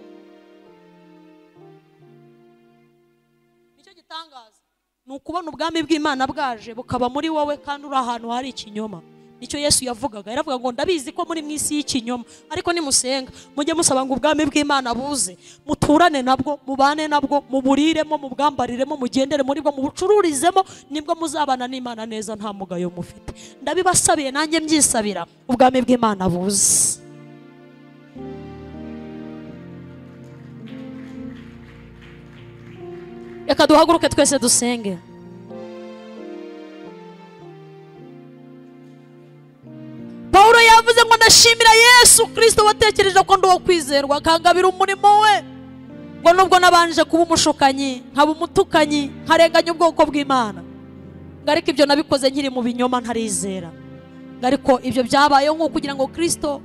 Nicyo gitangaza ni ukubona ubwami bw'Imana bwaje bukaba muri wowe kandi uri ahantu hari ikinyoma. Nicyo Yesu yavugaga, yaravuga ngo ndabizi ko muri mu isi y'ikinyoma, ariko nimusenga mujye musaba ngo ubwami bw'Imana buze, muturane nabwo, mubane nabwo, muburiremo, mubwambariremo, mugendere muri bwo, mubucururizemo, nibwo muzabana n'Imana neza nta mugayo mufite. Ndabibasabiye nanjye mbyisabira, ubwami bw'Imana buze. Reka duhaguruke twese dusenge. Paulo yavuze ngo ndashimira Yesu Kristo watekereje ko ndi uwo kwizerwa, akangabira umurimo we, ngo nubwo nabanje kuba umushukanyi, nkaba umutukanyi, nkarenganya ubwoko bw'Imana, ngo ariko ibyo nabikoze nkiri mu binyoma ntarizera, ngo ariko ibyo byabayeho nko kugira ngo Kristo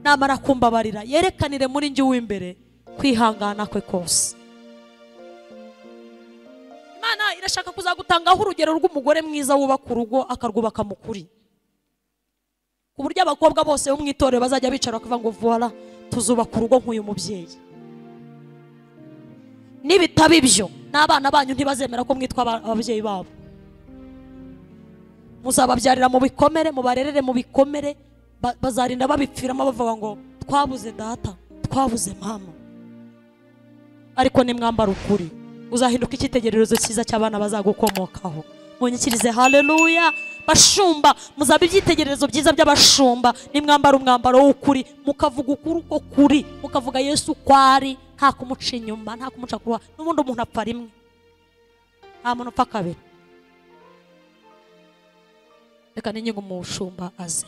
namara kumbabarira yerekanire muri njye uw'imbere kwihangana kwe kose. Imana irashaka kuzagutangaho urugero rw'umugore mwiza wubaka urugo akarwubaka mu kuri, ku buryo abakobwa bose bo mu itorero bazajya bicara bakavuga ngo voila, tuzubaka urugo nk'uyu mubyeyi. Nibitaba ibyo, n'abana banyu ntibazemera ko mwitwa ababyeyi babo. Muzababyarira mu bikomere, mubarerere mu bikomere, bazarinda babipfiramo bavuga ngo twabuze data, twabuze mama. Ariko nimwambara ukuri, uzahinduka icyitegererezo cyiza cy'abana bazagukomokaho. Munyikirize haleluya. Bashumba, muzaba ibyitegererezo byiza by'abashumba nimwambara umwambaro w'ukuri, mukavuga ukuri uko kuri, mukavuga Yesu kwari, nta kumuca inyuma, nta kumuca kuruha. N'ubundi umuntu apfa rimwe, nta muntu upfa kabiri. Reka ninginge umushumba aze.